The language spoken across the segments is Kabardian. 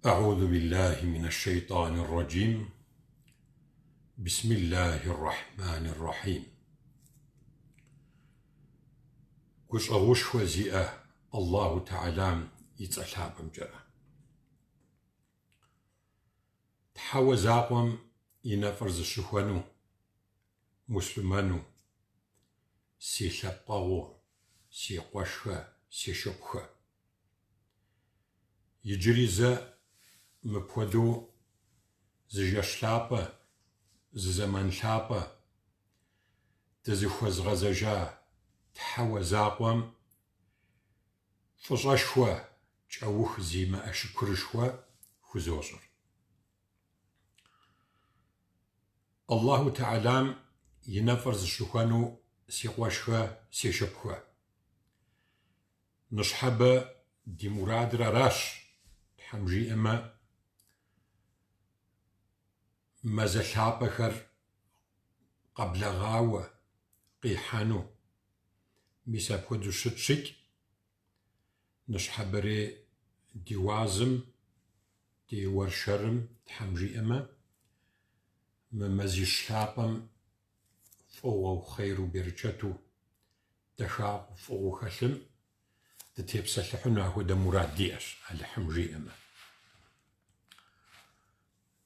أعوذ بالله من الشيطان الرجيم بسم الله الرحمن الرحيم Гущӏэгъушхуэ зиӏэ Аллаху Тэхьэлам и цӏэ лъапӏэмкӏэрэ. Тхьэуэ закъуэм и нэфӏыр зыщыхуэну, муслъымэну, си лъэпкъэгъуу, си къуэшхэ, си шыпхъухэ. Иджыри зэ мыпхуэдэу зы жэщ лъапӏэ, зы зэман лъапӏэ дызыхуэзгъэзэжа Тхьэуэ закъуэм фӏыщӏэшхуэ, кӏэух зимыӏэ шыкурышхуэ хузощӏыр. Аллаху Тэхьэлам и нэфӏыр зыщыхуэну си къуэшхэ, си шыпхъухэ. Ныщхьэбэ ди мурадыр аращ, Тхьэм жиӏэмэ, мазэ лъапӏэхэр къэблэгъауэ, къихьэну. Мис апхуэдэу щытщикӏ, ныщхьэбэрей ди уазым, ди уэршэрым, Тхьэм жиӏэмэ, мы мазищ лъапӏэм фӏыгъуэу, хъейру, берычэту, дахагъэу, фӏыгъуэу хэлъым дытепсэлъыхьыну апхуэдэ мурад диӏэщ, Алыхьым жиӏэмэ.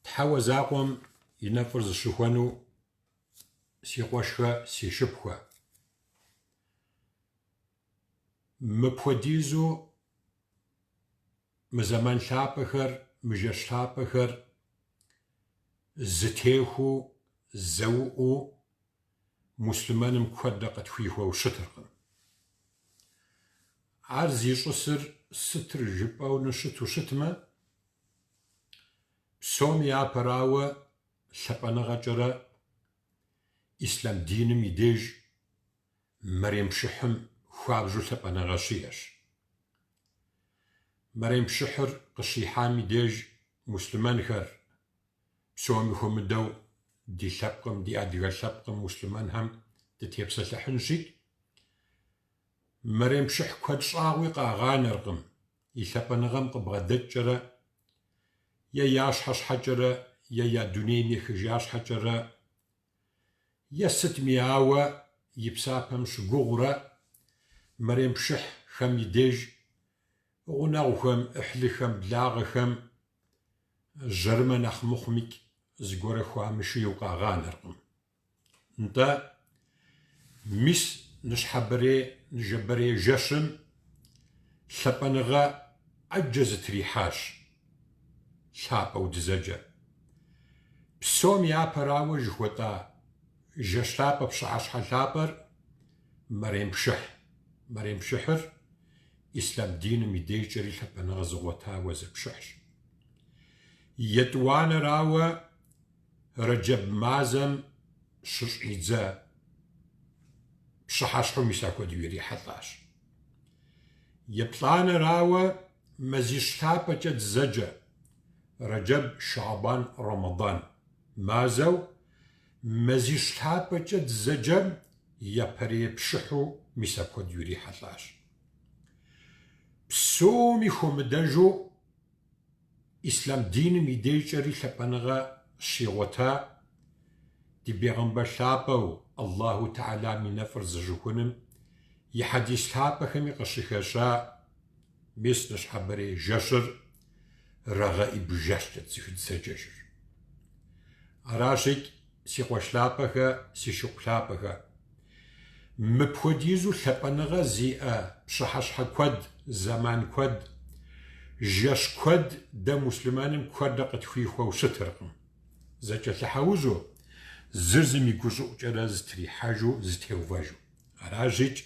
Тхьэуэ закъуэм и нэфӏыр зыщыхуэну си къуэшхэ, си шыпхъухэ. Мыпхуэдизу мы зэман лъапӏэхэр, мы жэщ лъапӏэхэр зытехуу, зэуӏуу муслъымэным куэдрэ къытхуихуэу щытыркъым. Ар зищӏысыр сытыр жыпӏэну щыту щытмэ, псом япэрауэ лъапӏэныгъэкӏэрэ ислъам диным и деж Мэрем пшыхьым хуабжьу лъапӏэныгъэ щиӏэщ. Мэрем пшыхьыр къыщихьам и деж муслъымэнхэр, псоми хуэмыдэу ди лъэпкъым, ди адыгэ лъэпкъым муслъымэнхэм дытепсэлъыхьынщи, Мэрем пшыхь куэд щӏагъуи къагъанэркъым, и лъапӏэныгъэм къыбгъэдэкӏкӏэрэ, е я щхьэ щхьэкӏэрэ, е я дунейм ехыжа щхьэкӏэрэ, Е сытми ауэ и псапэм щыгугъурэ мэрем пшыхьхэм и деж гъунэгъухэм, ӏыхьлыхэм, благъэхэм жьэрымэ нэхъ мыхъумикӏ зыгуэрэ хуамышийу къагъанэркъым. Нтӏэ, мис ныщхьэбэрей, ныжэбэрей жэщым лъапӏэныгъэ ӏэджэ зытрихьащ. Лъапӏэу дызэджэр. Псом япэрауэ жыхуэтӏа жэщ лъапӏэ, пщыхьэщхьэ лъапӏэр мэрем пшыхь. Мэрем пшыхьыр ислъам диным и дежкӏэри лъапӏэныгъэ зыгъуэтауэ зы пшыхьщ. Етӏуанэрауэ Рэджэб мазэм щыщӏидзэ пщыхьэщхьэу мис апхуэдэу ирихьэлӏащ. Еплӏанэрауэ мазищ лъапӏэкӏэ дызэджэ Рэджэб, Шэбан, Рэмэдан мазэу мазищ лъапӏэкӏэ дызэджэм япэрей пшыхьу мис апхуэдэу ирихьэлӏащ. Псоми хуэмыдэжу Ислъам диным и дежкӏэри лъапӏэныгъэ щигъуэта ди бегъымбар лъапӏэу Аллаху Тэхьэлам и нэфӏыр зыщыхуным и хьэдис лъапӏэхэми къыщыхэща мис ныщхьэбэрей жэщыр Рэгъэӏиб жэщкӏэ дызэджэжыр. Аращикӏ, си къуэш лъапӏэхэ, си шыпхъу лъапӏэхэ, мыпхуэдизу лъапӏэныгъэ зиӏэ пщыхьэщхьэ куэд, зэман куэд, жэщ куэд дэ муслъымэным куэдрэ къытхуихуэу щытыркъым. Зэкӏэлъыхьэужьу, зыр зым и гущӏыӏукӏэрэ зытрихьэжу, зытеувэжу. Аращикӏ,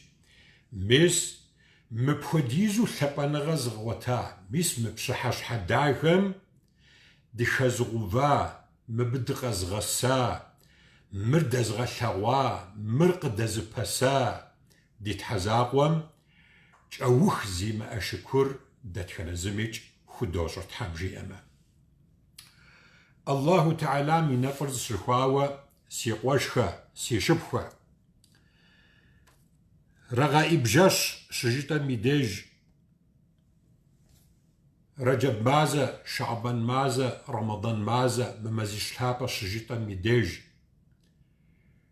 мис мыпхуэдизу лъапӏэныгъэ зыгъуэта, мис мы пщыхьэщхьэ дахэм дыхэзыгъува, мыбы дыкъэзгъэса, мыр дэзгъэлъэгъуа, мыр къыдэзыпэса ди Тхьэ закъуэм кӏэух зимыӏэ шыкур дэтхэнэ зымикӏ худощӏыр Тхьэм жиӏэмэ. Аллаху Тэхьэлам и нэфӏыр зыщыхуауэ си къуэшхэ, си шыпхъухэ. Рэгъэӏиб жэщ щыжытӏэм и деж. Рэджэб мазэ, Шэӏбэн мазэ, Рэмэдан мазэ мы мазищ лъапӏэ щыжытӏэм и деж,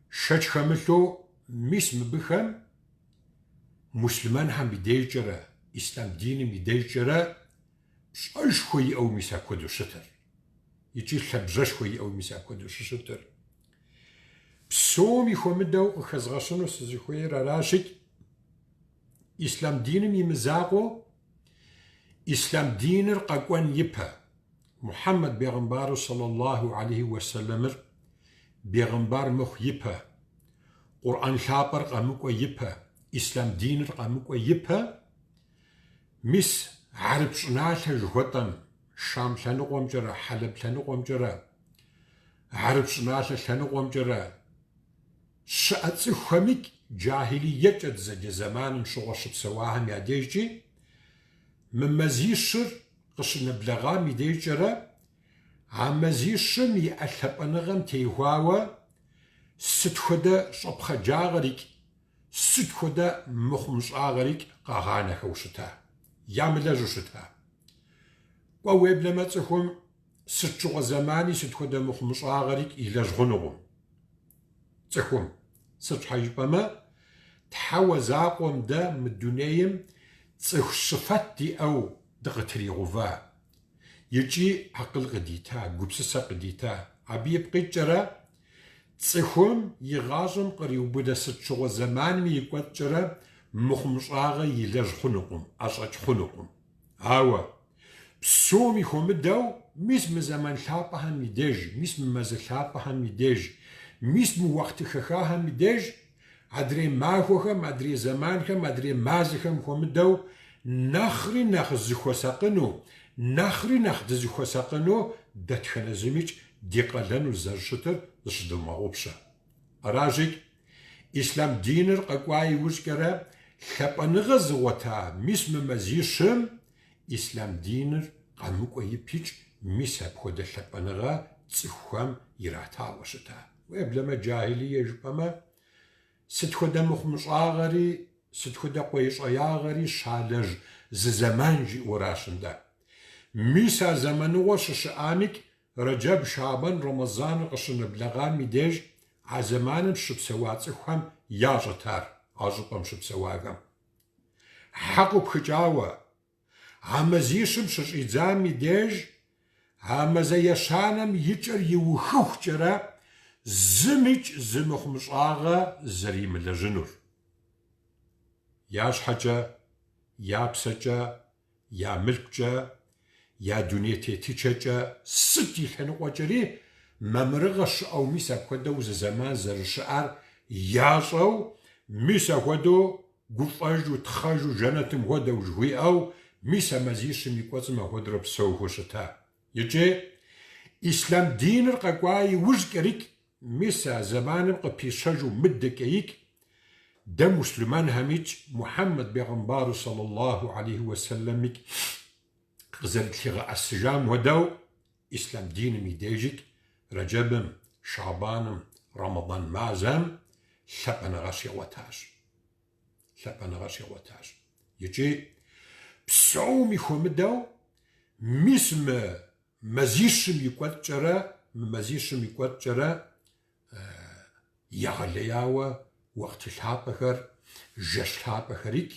шэч хэмылъу мис мыбыхэм муслъымэнхэм и дежкӏэрэ, ислъам диным и дежкӏэрэ пщӏэшхуэ иӏэу мис апхуэдэу щытыр, икӏи лъабжьэшхуэ иӏэу мис апхуэдэу щыщытыр. Псоми хуэмыдэу къыхэзгъэщыну сызыхуейр аращикӏ, ислъам диным и мызакъуэу, ислъам диныр къэкӏуэн ипэ, Мухьэммэд бегъымбару сэллаллаху алейхи уэсэлэмыр бегъымбар мыхъу ипэ, Къурӏэн лъапӏэр къэмыкӏуэ ипэ, ислъам диныр къэмыкӏуэ ипэ, мис хьэрып щӏыналъэ жыхуэтӏэм, Шам лъэныкъуэмкӏэрэ, Хьэлэб лъэныкъуэмкӏэрэ, хьэрып щӏыналъэ лъэныкъуэмкӏэрэ щыӏэ цӏыхухэмикӏ джахилиекӏэ дызэджэ зэманым щыгъуэ щыпсэуахэм я дежкӏи, мы мазищыр къыщынэблэгъам и дежкӏэрэ, а мазищым иӏэ лъапӏэныгъэм теухуауэ сыт хуэдэ щӏэпхъаджагъэрикӏ, сыт хуэдэ мыхъумыщӏагъэрикӏ къагъанэхэу щыта, ямылэжьу щыта. Кӏуэ уеблэмэ цӏыхум сыт щыгъуэ зэмани сыт хуэдэ мыхъумыщӏагъэрикӏ илэжь хъунукъым. Цӏыхум, сыт щхьэ жыпӏэмэ, Тхьэуэ закъуэм дэ мы дунейм цӏыху щыфэт диӏэу дыкъытригъува, икӏи акъыл къыдита, гупсысэ къыдита. Абы ипкъ иткӏэрэ, цӏыхум и гъащӏэм къриубыдэ сыт щыгъуэ зэманми и кӏуэцӏкӏэрэ мыхъумыщӏагъэ илэжь хъунукъым, ӏэщӏэкӏ хъунукъым. Ауэ, псоми хуэмыдэу, мис мы зэман лъапӏэхэм и деж, мис мы мазэ лъапӏэхэм и деж, мис мы уахъты хэхахэм и деж, адрей махуэхэм, адрей зэманхэм, адрей мазэхэм хуэмыдэу, нэхъри нэхъ зыхуэсакъыну, нэхъри нэхъ дызыхуэсакъыну дэтхэнэ зымикӏ ди къалэну зэрыщытыр зыщыдывмыгъэгъупщэ. Аращикӏ, Ислъам диныр къэкӏуа иужькӏэрэ лъапӏэныгъэ зыгъуэта мис мы мазищым ислъам диныр къэмыкӏуэ ипикӏ мис апхуэдэ лъапӏэныгъэ цӏыхухэм иратауэ щыта. Уеблэмэ джахилие жыпӏэмэ, сыт хуэдэ мыхъумыщӏагъэри, сыт хуэдэ къуейщӏеягъэри щалэжь зы зэман жиӏэуращ нтӏэ. Мис а зэманыгъуэр щыщыӏамикӏ Рэджэб, Шэӏбэн, Рэмэзаныр къыщынэблэгъам и деж а зэманым щыпсэуа цӏыхухэм ящӏэт ар, а щӏыпӏэм щыпсэуахэм. Хьэкъыу пхыкӏауэ, а мазищым щыщӏидзам и деж а мазэ ещанэм и кӏэр иухыхукӏэрэ зымикӏ зы мыхъумыщӏагъэ зэримылэжьынур. Я щхьэкӏэ, я псэкӏэ я мылъкукӏэ, я дуней тетыкӏэкӏэ, сыт и лъэныкъуэкӏэри мамырыгъэ щыӏэу мис апхуэдэу зы зэман зэрыщыӏэр ящӏэу, мис апхуэдэу гуфӏэжу, тхъэжу, жэнэтым хуэдэу жыхуиӏэу, мис а мазищым и кӏуэцӏым апхуэдэрэ псэухэу щыта. Икӏи ислъам диныр къэкӏуа иужькӏэрикӏ Мис а зэманым къыпищэжу мыдэкӏэикӏ, дэ муслъымэнхэмикӏ Мухьэммэд бегъымбару сэллаллаху алейхи уэсэлэмикӏ къызэрытлъигъэӏэсыжам хуэдэу, ислъам диным и дежикӏ Рэджэбым, Шэӏбаным, Рэмэдан мазэм лъапӏэныгъэ щигъуэтащ. Лъапӏэныгъэ щигъуэтащ. Икӏи псоми хуэмыдэу мис мы Мазищым и кӏуэцӏкӏэрэ, мы мазищым и кӏуэцӏкӏэрэ егъэлеяуэ уахъты лъапӏэхэр, жэщ лъапӏэхэрикӏ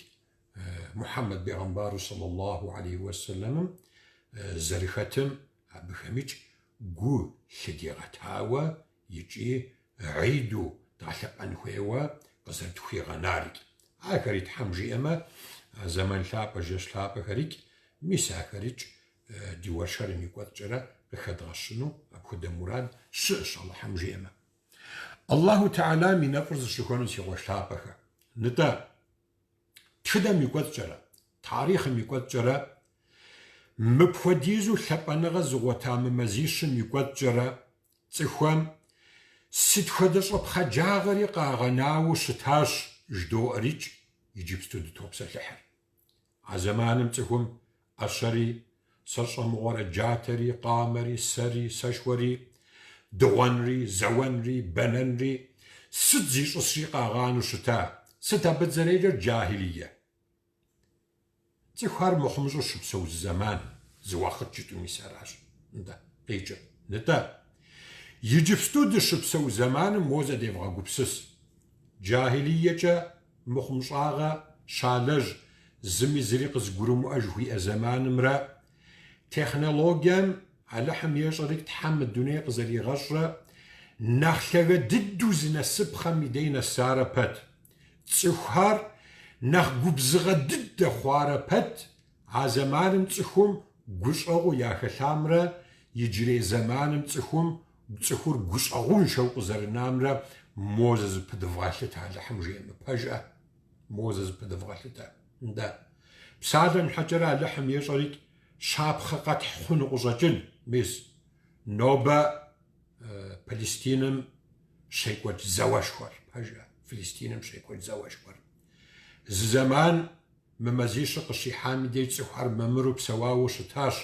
Мухьэммэд бегъымбару сэллаллаху алейхи уэсэлэмым зэрыхэтым абыхэмикӏ гу лъыдигъэтауэ икӏи гьиду дгъэлъэпӏэн хуейуэ къызэрытхуигъэнарикӏ. Ахэри Тхьэм жиӏэмэ, а зэман лъапӏэ, жэщ лъапӏэхэрикӏ, мис ахэрикӏ ди уэршэрым и кӏуэцӏкӏэрэ къыхэдгъэщыну апхуэдэ мурад щыӏэщ Алыхьым жиӏэмэ. Аллаху Тэхьэлам и нэфӏыр зыщыхуэну си къуэш лъапӏэхэ. Нтӏэ, тхыдэм и кӏуэцӏкӏэрэ, тарихъым и кӏуэцӏкӏэрэ, мыпхуэдизу лъапӏэныгъэ зыгъуэта мы мазищым и кӏуэцӏкӏэрэ цӏыхухэм сыт хуэдэ щӏэпхъаджагъэри къагъэнауэ щытащ жыдоӏэрикӏ иджыпсту дытопсэлъыхьыр. А зэманым цӏыхум ӏэщэри, сэщӏэмыгъуэрэ джатэри, къамэри, сэри, сэшхуэри, дыгъуэнри, зэуэнри, бэнэнри, сыт зищӏысри къагъанэу щыта? Сыт абы дызэреджэр джахилие? Цӏыхухэр мыхъумыщӏэу щыпсэу зы зэман. Зы уэхъыт жытӏэу мис аращ. Нтӏэ, къикӏыр. Нтӏэ, иджыпсту дыщыпсэу зэманым мо зэ девгъэгупсыс. Джахилиекӏэ мыхъумыщӏагъэ щалэжь зыми зыри къызыгурымыӏуэ жыхуиӏэ зэманымрэ технологием Алыхьым ещӏэрикӏ Тхьэм мы дуней къызэригъэщӏрэ нэхъ лъагэ дыдэу зынэсыпхъэм и дей нэсарэ пэт, цӏыхухэр нэхъ губзыгъэ дыдэ хъуарэ пэт, а зэманым цӏыхум гущӏэгъуу яхэлъамрэ иджырей зэманым цӏыхум цӏыхур гущӏэгъуншэу къызэрынамрэ мо зэ зыпыдывгъэлъытэ, Алыхьым жиӏэмэ, пэжӏэ, мо зэ зыпыдывгъэлъытэ. Нтӏэ, псалъэм щхьэкӏэрэ Алыхьым ещӏэрикӏ щапхъэ къэтхь хъуну къыщӏэкӏын, мис, нобэ Палестиным щекӏуэкӏ зауэшхуэр, пэжӏэ, Филистиным щекӏуэкӏ зауэшхуэр. Зы зэман мы мазищыр къыщихьам и деж цӏыхухэр мамыру псэуауэ щытащ,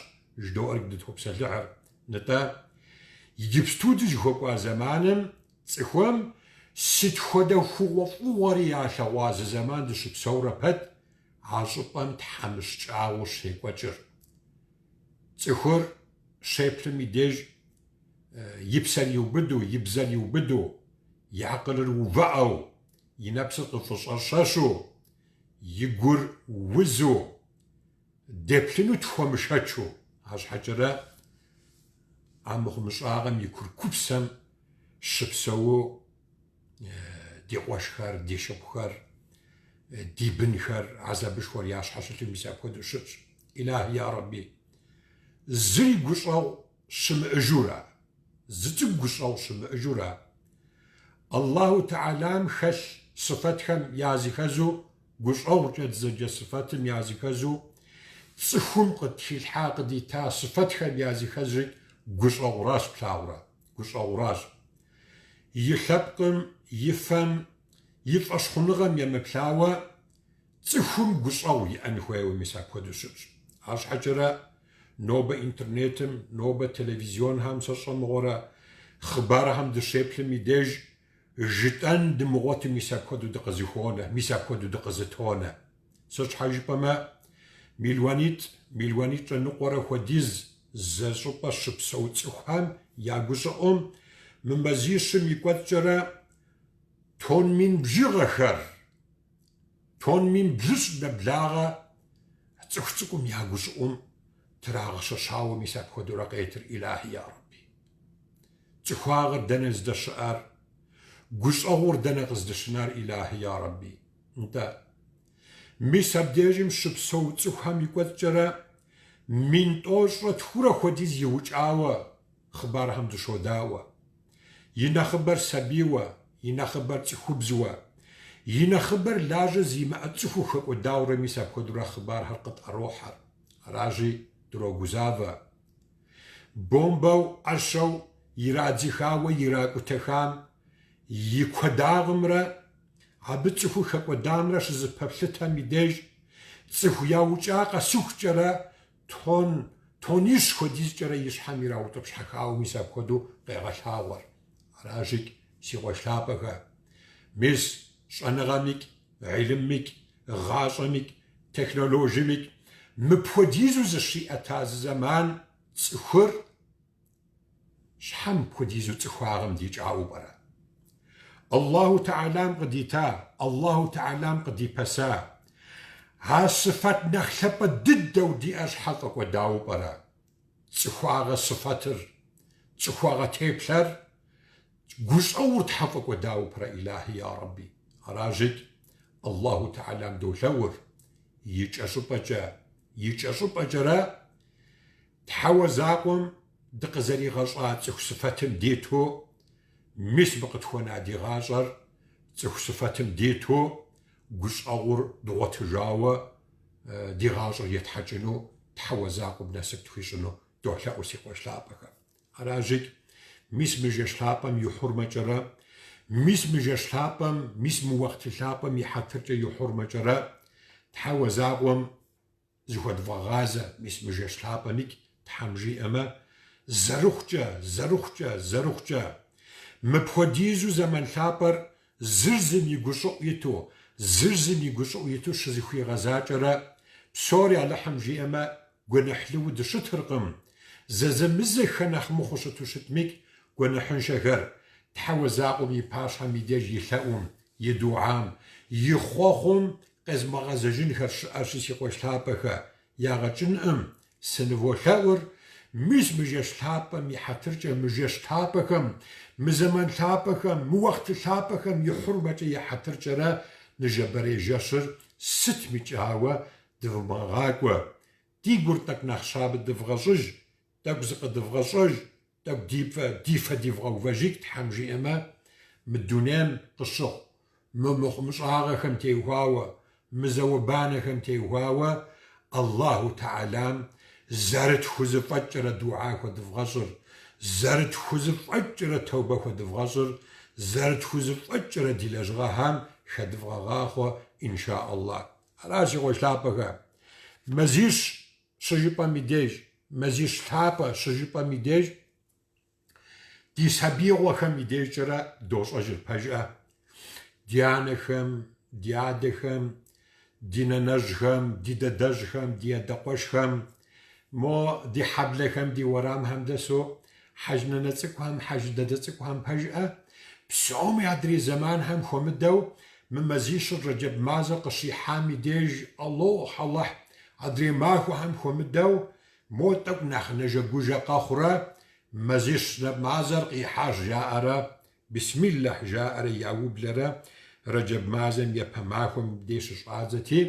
жыдоӏэр дытопсэлъыхьыр. Нтӏэ, иджыпсту дызыхуэкӏуа зэманым цӏыхум сыт хуэдэ хъугъуэфӏыгъуэри ялъэгъуа зы зэман дыщыпсэурэ пэт, а щӏыпӏэм тхьэмыщкӏагъэу щекӏуэкӏыр. Цӏыхур щеплъым и деж и псэр иубыду, и бзэр иубыду, и акъылыр увыӏэу, и нэпсыр къыфӏыщӏэщэщу, и гур узу, деплъыну тхуэмышэчу, арщхьэкӏэрэ а мыхъумыщӏагъэм и курыкупсэм щыпсэу ди къуэшхэр, ди шыпхъухэр, ди бынхэр, гьэзабышхуэр я щхьэ щылъу мис апхуэдэу щытщ. Илахи я Рэбби, зыри гущӏэгъу щымыӏэжура? Зы цӏыкӏу гущӏэгъу щымыӏэжура? Аллаху Тэхьэлам хэлъ сыфэтхэм языхэзу гущӏэгъукӏэ дызэджэ сыфэтым языхэзу цӏыхум къытхилъхьа, къыдита сыфэтхэм языхэзри гущӏэгъуращ плъагъурэ, гущӏэгъуращ. И лъэпкъым, и фэм, и фӏэщхъуныгъэм емыплъауэ цӏыхум гущӏэгъу иӏэн хуейуэ мис апхуэдэу щытщ. Арщхьэкӏэрэ нобэ интернетым, нобэ телевизионхэм сэ сщӏэ мыгъуэрэ хъыбархэм дыщеплъым и деж жытӏэн дымыгъуэту мис апхуэдэу дыкъызыхуонэ, мис апхуэдэу дыкъызытонэ. Сыт щхьэ жыпӏэмэ, мелуанитӏ, мелуанитӏрэ ныкъуэрэ хуэдиз зы щӏыпӏэ щыпсэу цӏыхухэм я гущӏыӏум мы мазищым и кӏуэцӏкӏэрэ тонн мин бжыгъэхэр, тонн мин блыщӏ нэблагъэ цӏыху цӏыкӏум я гущӏыӏум трагъэщэщауэ мис апхуэдэурэ къетыр, Илахи я Рэбби. Цӏыхуагъэр дэнэ здэщыӏэр? Гущӏэгъур дэнэ къыздыщынар, Илахи я Рэбби? Нтӏэ. Мис абдежым щыпсэу цӏыхухэм и кӏуэцӏкӏэрэ 1300 тхурэ хуэдиз иукӏауэ хъыбархэм дыщодаӏуэ. И нэхъыбэр сабийуэ, и нэхъыбэр цӏыхубзуэ, и нэхъыбэр лажьэ зимыӏэ цӏыхуу хэкӏуэдаурэ мис апхуэдэурэ хъыбархэр къытӏэрохьэр. Аращи, дрогузавэ. Бомбэу, ӏэщэу ирадзыхауэ иракӏутэхам и куэдагъымрэ абы цӏыхуу хэкӏуэдамрэ щызэпэплъытэм и деж цӏыху яукӏа къэсыхукӏэрэ тонн, тоннищ хуэдизкӏэрэ и щхьэм ираутӏыпщхьэхауэ мис апхуэдэу къегъэлъагъуэр. Аращикӏ, си къуэш лъапӏэхэ, мис щӏэныгъэмикӏ, гьилыммикӏ, гъащӏэмикӏ, технологиемикӏ мыпхуэдизу зыщиӏэта зы зэман цӏыхур щхьэ мыпхуэдизу цӏыхуагъэм дикӏауэ пӏэрэ? Аллаху Тэхьэлам къыдита, Аллаху Тэхьэлам къыдипэса а сыфэт нэхъ лъапӏэ дыдэу диӏэр щхьэ тфӏэкӏуэдауэ пӏэрэ? Цӏыхуагъэ сыфэтыр, цӏыхуагъэ теплъэр, гущӏэгъур тхьэ тфӏэкӏуэдауэ пӏэрэ, Илахи я Рэбби? Аращикӏ, Аллаху Тэхьэлам долъэӏур икӏэщӏыпӏэкӏэ, икӏэщӏыпӏэкӏэрэ Тхьэуэ закъуэм дыкъызэригъэщӏа цӏыху сыфэтым диту, мис мы къытхуэна ди гъащӏэр цӏыху сыфэтым диту, гущӏэгъур дгъуэтыжауэ ди гъащӏэр етхьэкӏыну Тхьэуэ закъуэм насып тхуищӏыну долъэӏур си къуэш лъапӏэхэ. Аращикӏ, мис мы жэщ лъапӏэм и хьурмэкӏэрэ, мис мы жэщ лъапӏэм, мис мы уэхъты лъапӏэм и хьэтыркӏэ и хьурмэкӏэрэ Тхьэуэ закъуэм зыхуэдвгъэгъазэ, мис мы жэщ лъапӏэмикӏ Тхьэм жиӏэмэ, зэрыхъукӏэ, зэрыхъукӏэ, зэрыхъукӏэ. Мыпхуэдизу зэман лъапӏэр зыр зым и гущӏыӏу иту, зыр зым и гущӏыӏу иту щызыхуигъэзакӏэрэ, псори Алыхьым жиӏэмэ. гуэныхьлыуэ дыщытыркъым. Зэзэмызэххэ нэхъ мыхъуу щыту щытмикӏ, гуэныхьыншэхэр Тхьэуэ закъуэм и пащхьэм и деж и лъэӏум, и дуӏам, и хъуэхъум къезмыгъэзэжынхэр щыӏэщи, си къуэш лъапӏэхэ, ягъэ кӏынӏым, сыныволъэӏур, мис мы жэщ лъапӏэм и хьэтыркӏэ, мы жэщ лъапӏэхэм, мы зэман лъапӏэхэм, мы уэхъты лъапӏэхэм и хьурмэкӏэ и хьэтыркӏэрэ ныжэбэрей жэщыр сытмикӏ ауэ дывмыгъакӏуэ. Ди гур тӏэкӏу нэхъ щабэ дывгъэщӏыж, тӏэкӏу зыкъыдывгъэщӏэж, тӏэкӏу ди пӏэ, ди фэ дивгъэувэжик, Тхьэм жиӏэмэ, мы дунейм къыщыхъу мы мыхъумыщӏагъэхэм теухуауэ, мы зауэ-банэхэм теухуауэ Аллаху Тэӏалам зэрытхузэфӏэкӏрэ дуӏа хуэдывгъэщӏыр, зэрытхузэфӏэкӏрэ тэубэ хуэдывгъэщӏыр, зэрытхузэфӏэкӏрэ ди лэжьыгъэхэм хэдывгъэгъахъуэ, инша Аллах. Аращ, си къуэш лъапӏэхэ, мазищ щыжыпӏэм и деж, мазищ лъапӏэ щыжыпӏэм и деж, ди сабиигъуэхэм и дежкӏэрэ дощӏэжыр пэжӏэ. Ди анэхэм, ди адэхэм, ди нанэжьхэм, ди дадэжьхэм, ди адэкъуэшхэм, мо ди хьэблэхэм, ди уэрамхэм дэсу хьэжы нанэ цӏыкӏухэм, хьэжы дадэ цӏыкӏухэм пэжӏэ, псоми адрей зэманхэм хуэмыдэу мы мазищыр Рэджэб мазэр къыщихьам и деж, Аллохь, Алыхь, адрей махуэхэм хуэмыдэу мо тӏэкӏу нэхъ нэжэгужэ къэхъурэ мазищ мазэр къихьащ жаӏэрэ, Бисмиллахь жаӏэрэ яублэрэ Рэджэб мазэм япэ махуэм дей щыщӏадзэти,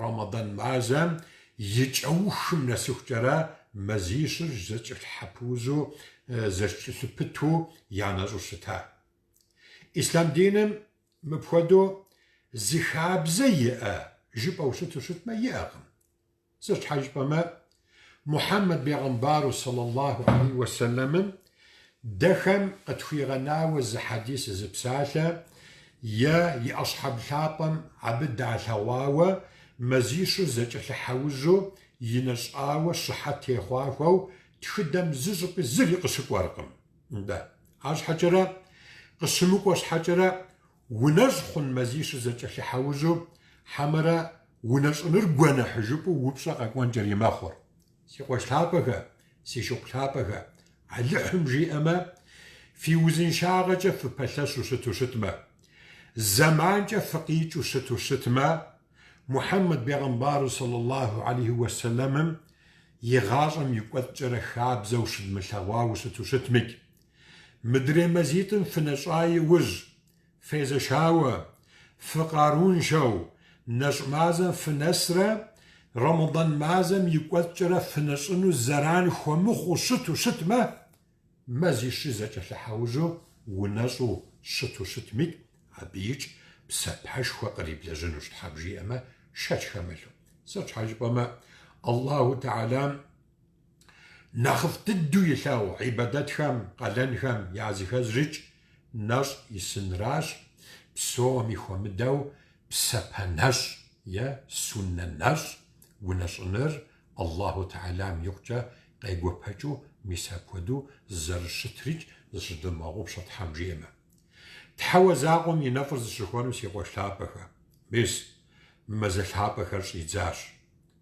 Рэмэдан мазэм и кӏэухым нэсыхукӏэрэ мазищыр зэкӏэлъхьэпузу, зэкӏэлъыпыту янэщӏу щыта. Ислъам диным мыпхуэдэу зы хабзэ иӏэ жыпӏэу щыту щытмэ, иӏэкъым. Сыт щхьэ жыпӏэмэ, Мухьэммэд бегъымбару сэллаллаху алейхи уэсэлэмым дэхэм къытхуигъэнауэ зы хьэдис зы псалъэ е и ӏэщхьэб лъапӏэм абы далъэгъуауэ мазищыр зэкӏэлъыхьэужьу инэщӏауэ щыхьэт техъуахэу тхыдэм зы щӏыпӏи зыри къыщыкӏуэркъым. Нтӏэ, арщхьэкӏэрэ, къыщымыкӏуэ щхьэкӏэрэ Унэщӏ хъун мазищыр зэкӏэлъыхьэужьу, хьэмэрэ унэщӏыныр гуэныхь жыпӏэу упщӏэ къэкӏуэнкӏэри мэхъур. Си къуэш лъапӏэхэ, си шыпхъу лъапӏэхэ, Алыхьым жиӏэмэ, фи узыншагъэкӏэ фыпэлъэщу щыту щытмэ, зэманкӏэ фыкъикӏыу щыту щытмэ, Мухьэммэд бегъымбару сэллаллаху алейхи уэсэлэмым и гъащӏэм и кӏуэцӏкӏэрэ хабзэу щыдмылъэгъуауэ щыту щытмикӏ, Мыдрей мазитӏым фынэщӏа иужь, фезэшауэ, фыкъаруншэу, нэщӏ мазэм фынэсрэ, Рэмэдан мазэм и кӏуэцӏкӏэрэ фынэщӏыну зэран хуэмыхъуу щыту щытмэ, мазищыр зэкӏэлъыхьэужьу унэщӏу щыту щытмикӏ, абыикӏ псапэшхуэ къриблэжьынущ, Тхьэм жиӏэмэ, шэч хэмылъу. Сыт щхьэ жыпӏэмэ, Аллаху Тэхьэлам Нэхъыфӏ дыдэу илъагъу гьибадэтхэм, къалэнхэм языхэзрикӏ нэщӏ исынращ, псоми хуэмыдэу псапэ нэщӏ е суннэ нэщӏ унэщӏыныр Аллаху Тэхьэлам икъукӏэ къегуэпэкӏыу мис апхуэдэу зэрыщытрикӏ зыщыдымыгъэгъупщэ Тхьэм жиӏэмэ. Тхьэуэ закъуэм и нэфӏыр зыщыхуэну си къуэш лъапӏэхэ, мис мы мазэ лъапӏэхэр щӏидзащ.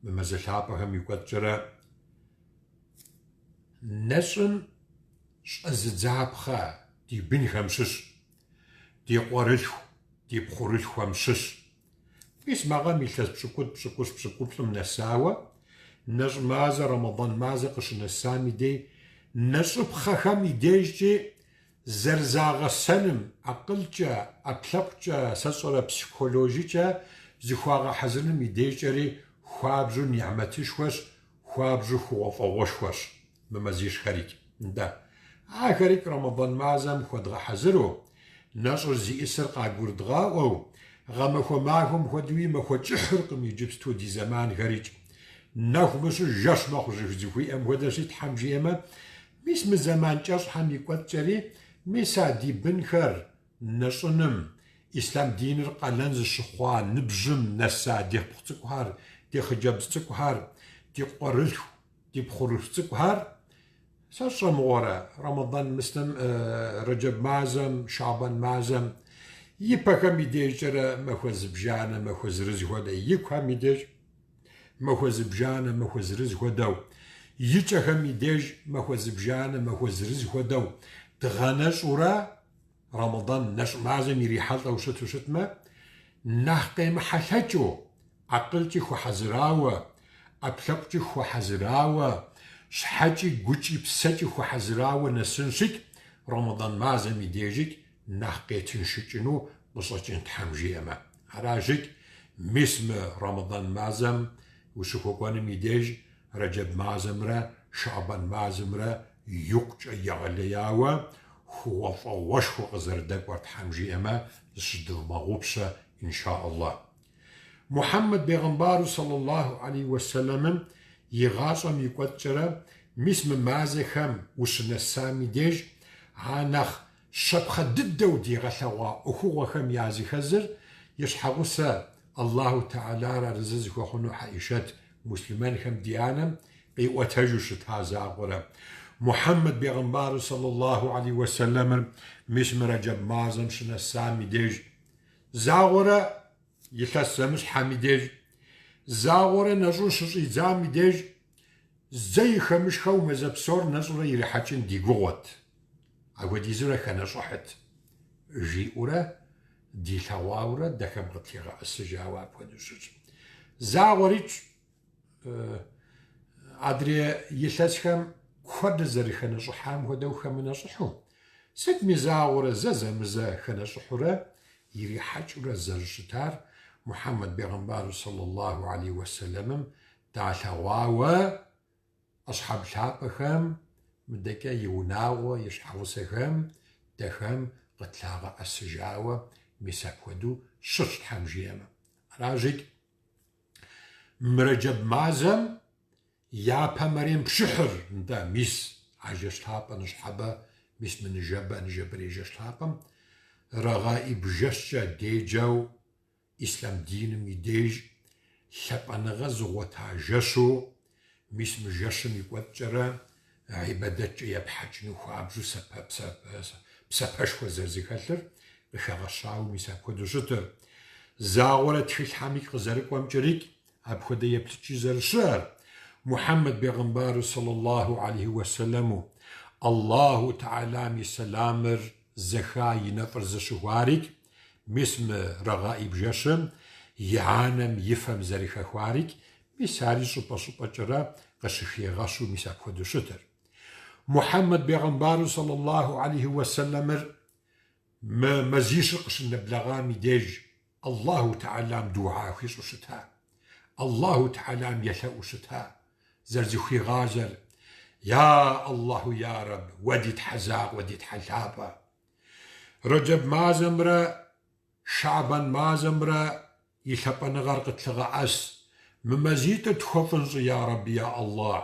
Мы мазэ лъапӏэхэм и кӏуэцӏкӏэрэ нэщӏым щӏэзыдзапхъэ ди бынхэм щыщ, ди къуэрылъху, ди пхъурылъхухэм щыщ. Мис мы гъэм илъэс пщӏыкӏутӏ, пщӏыкӏущ, пщӏыкӏуплӏым нэсауэ, нэщӏ мазэ, Рэмэдан мазэ къыщынэсам и дей, нэщӏыпхъэхэм и дежкӏи Зэрызагъэсэным, акъылкӏэ, ӏэпкълъэпкъкӏэ, сэ сщӏэрэ психологикӏэ зыхуагъэхьэзырыным и дежкӏэри хуабжьу нигьмэтышхуэщ, хуабжьу хъугъуэфӏыгъуэшхуэщ мы мазищхэрикӏ. Нтӏэ, ахэрикӏ Рэмэдан мазэм хуэдгъэхьэзыру, нэщӏыр зиӏысыр къагурыдгъаӏуэу, гъэмахуэ махуэм хуэдэуи махуэ кӏыхьыркъым иджыпсту ди зэманхэрикӏ. Нэху мыщу жэщ мэхъу жыхуиӏэм хуэдэщи, Тхьэм жиӏэмэ, Мис мы зэман кӏэщӏхэм и кӏуэцӏкӏэри, мис а ди бынхэр нэщӏыным, ислъам диныр къалэн зыщыхъуа ныбжьым нэса ди пхъу цӏыкӏухэр, ди хъыджэбз цӏыкӏухэр, ди къуэрылъху, ди пхъурылъху цӏыкӏухэр, сэ сщӏэ мыгъуэрэ, Рэмэдан мыслым, Рэджэб мазэм, Шабан мазэм, ипэхэм и дежкӏэрэ махуэ зыбжанэ, махуэ зырыз хуэдэ, икухэм и деж. махуэ зыбжанэ, махуэ зырыз хуэдэу, икӏэхэм и деж махуэ зыбжанэ, махуэ зырыз хуэдэу дгъэнэщӏурэ Рэмэдан нэщӏ мазэм ирихьэлӏэу щыту щытмэ, нэхъ къемыхьэлъэкӏыу, акъылкӏи хуэхьэзырауэ, ӏэпкълъэпкъкӏи хуэхьэзырауэ, щхьэкӏи, гукӏи, псэкӏи хуэхьэзырауэ нэсынщикӏ, Рэмэдан мазэм и дежикӏ нэхъ къетыншыкӏыну къыщӏэкӏын Тхьэм жиӏэмэ. Аращикӏ, мис мы Рэмэдан мазэм ущыхуэкӏуэным и деж Рэджэб мазэмрэ Шэӏбан мазэмрэ икъукӏэ егъэлеяуэ хъугъуэфӏыгъуэшхуэ къызэрыдэкӏуэр Тхьэм жиӏэмэ, зыщыдывмыгъэгъупщэ, инша Аллах. Мухьэммэд бегъымбару сэллаллаху алейхи уэсэлэмым и гъащӏэм и кӏуэцӏкӏэрэ мис мы мазэхэм ущынэсам и деж а нэхъ щапхъэ дыдэу дигъэлъэгъуа ӏуэхугъуэхэм языхэзыр и щхьэгъусэ Аллаху Тэхьэлар арэзы зыхуэхъуну Хьэӏишэт муслъымэнхэм ди анэм къиӏуэтэжу щыта закъуэрэ. Мухьэммэд бегъымбару сэллаллаху алейхи уэсэлэмыр мис мы Рэджэб мазэм щынэсам и деж загъуэрэ илъэс зэмыщхьэм и деж загъуэрэ нэщӏын щыщӏидзам и деж зэи хэмышхэу мазэ псор нэщӏурэ ирихьэкӏын ди гугъуэт. Апхуэдизурэ хэнэщӏыхьыт, жиӏэурэ дилъэгъуаурэ дэхэм къытлъигъэӏэсыжауэ апхуэдэу щытщ. Загъуэрикӏ адрей илъэсхэм куэдыр зэрыхэнэщӏыхьам хуэдэу хэмынэщӏыхьу, сытми загъуэрэ зэзэмызэ хэнэщӏыхьурэ ирихьэкӏыурэ зэрыщытар Мухьэммэд бегъымбару сэллаллаху алейхи уэсэлэмым далъэгъуауэ Асхьаб лъапӏэхэм, мыдэкӏэ и унагъуэ, и щхьэгъусэхэм, дэхэм къытлъагъэӏэсыжауэ мис апхуэдэу щытщ Тхьэм жиӏэмэ. Аращикӏ, мы Рэджэб мазэм япэ мэрем пшыхьыр, нтӏэ, мис а жэщ лъапӏэ ныщхьэбэ, мис мы ныжэбэ, ныжэбэрей жэщ лъапӏэм Рэгъаиб жэщкӏэ деджэу Ислъам диным и деж лъапӏэныгъэ зыгъуэта жэщу, мис мы жэщым и кӏуэцӏкӏэрэ гьибадэткӏэ епхьэкӏыну хуабжьу псапэшхуэ зэрызыхэлъыр къыхэгъэщауэ мис апхуэдэу щытыр. Загъуэрэ тхылъхьэмикӏ къызэрыкӏуэмкӏэрикӏ апхуэдэ еплъыкӏи зэрыщыӏэр, Мухьэммэд бегъымбару сэллаллаху алейхи уэсэлэму, Аллаху Тэхьэлам и сэламыр зэха и нэфӏыр зыщыхуарикӏ, Мис мы Рэгъаиб жэщым и анэм и фэм зэрыхэхуарикӏ, мис ари щӏыпӏэ-щӏыпӏэкӏэрэ къыщыхигъэщу мис апхуэдэу щытыр. Мухьэммэд бегъымбару сэллаллаху алейхи уэсэлэмыр мы мазищыр къыщынэблэгъам и деж Аллаху Тэхьэлам дугьа хуищӏу щыта, Аллаху Тэхьэлам елъэӏуу щыта, зэрызыхуигъазэр, Я Аллаху, я Рэб, уэ ди Тхьэ закъуэ, ди Тхьэ лъапӏэ! Рэджэб мазэмрэ Шэӏбан мазэмрэ и лъапӏэныгъэр къытлъыгъэӏэс. Мы мазитӏыр тхуэфӏын щӏы, я Рэбби, я Аллах.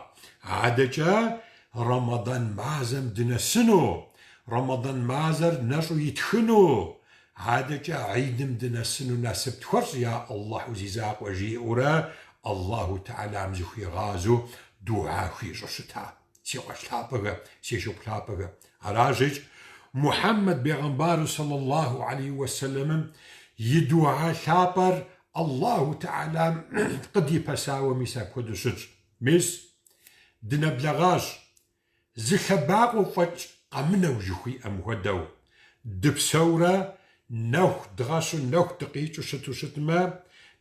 Адэкӏэ Рэмэдан мазэм дынэсыну, Рэмэдан мазэр нэщӏу итхыну, адэкӏэ Гьидым дынэсыну насып тхуэщӏ, я Аллахьу зи закъуэ, жиӏэурэ Аллаху Тэхьэлам зыхуигъазэу дугьа хуищӏу щыта. Си къуэш лъапӏэхэ, си шыпхъу лъапӏэхэ. Аращикӏ, Мухьэммэд бегъымбару сэллаллаху алейхи уэсэлэмым и дугьа лъапӏэр Аллаху Тэхьэлам къыдипэсауэ мис апхуэдэу щытщ. Мис, дынэблэгъащ, зы лъэбакъуэ фӏэкӏ къэмынэу жыхуиӏэм хуэдэу, дыпсэурэ нэху дгъэщу нэху дыкъикӏыу щыту щытмэ,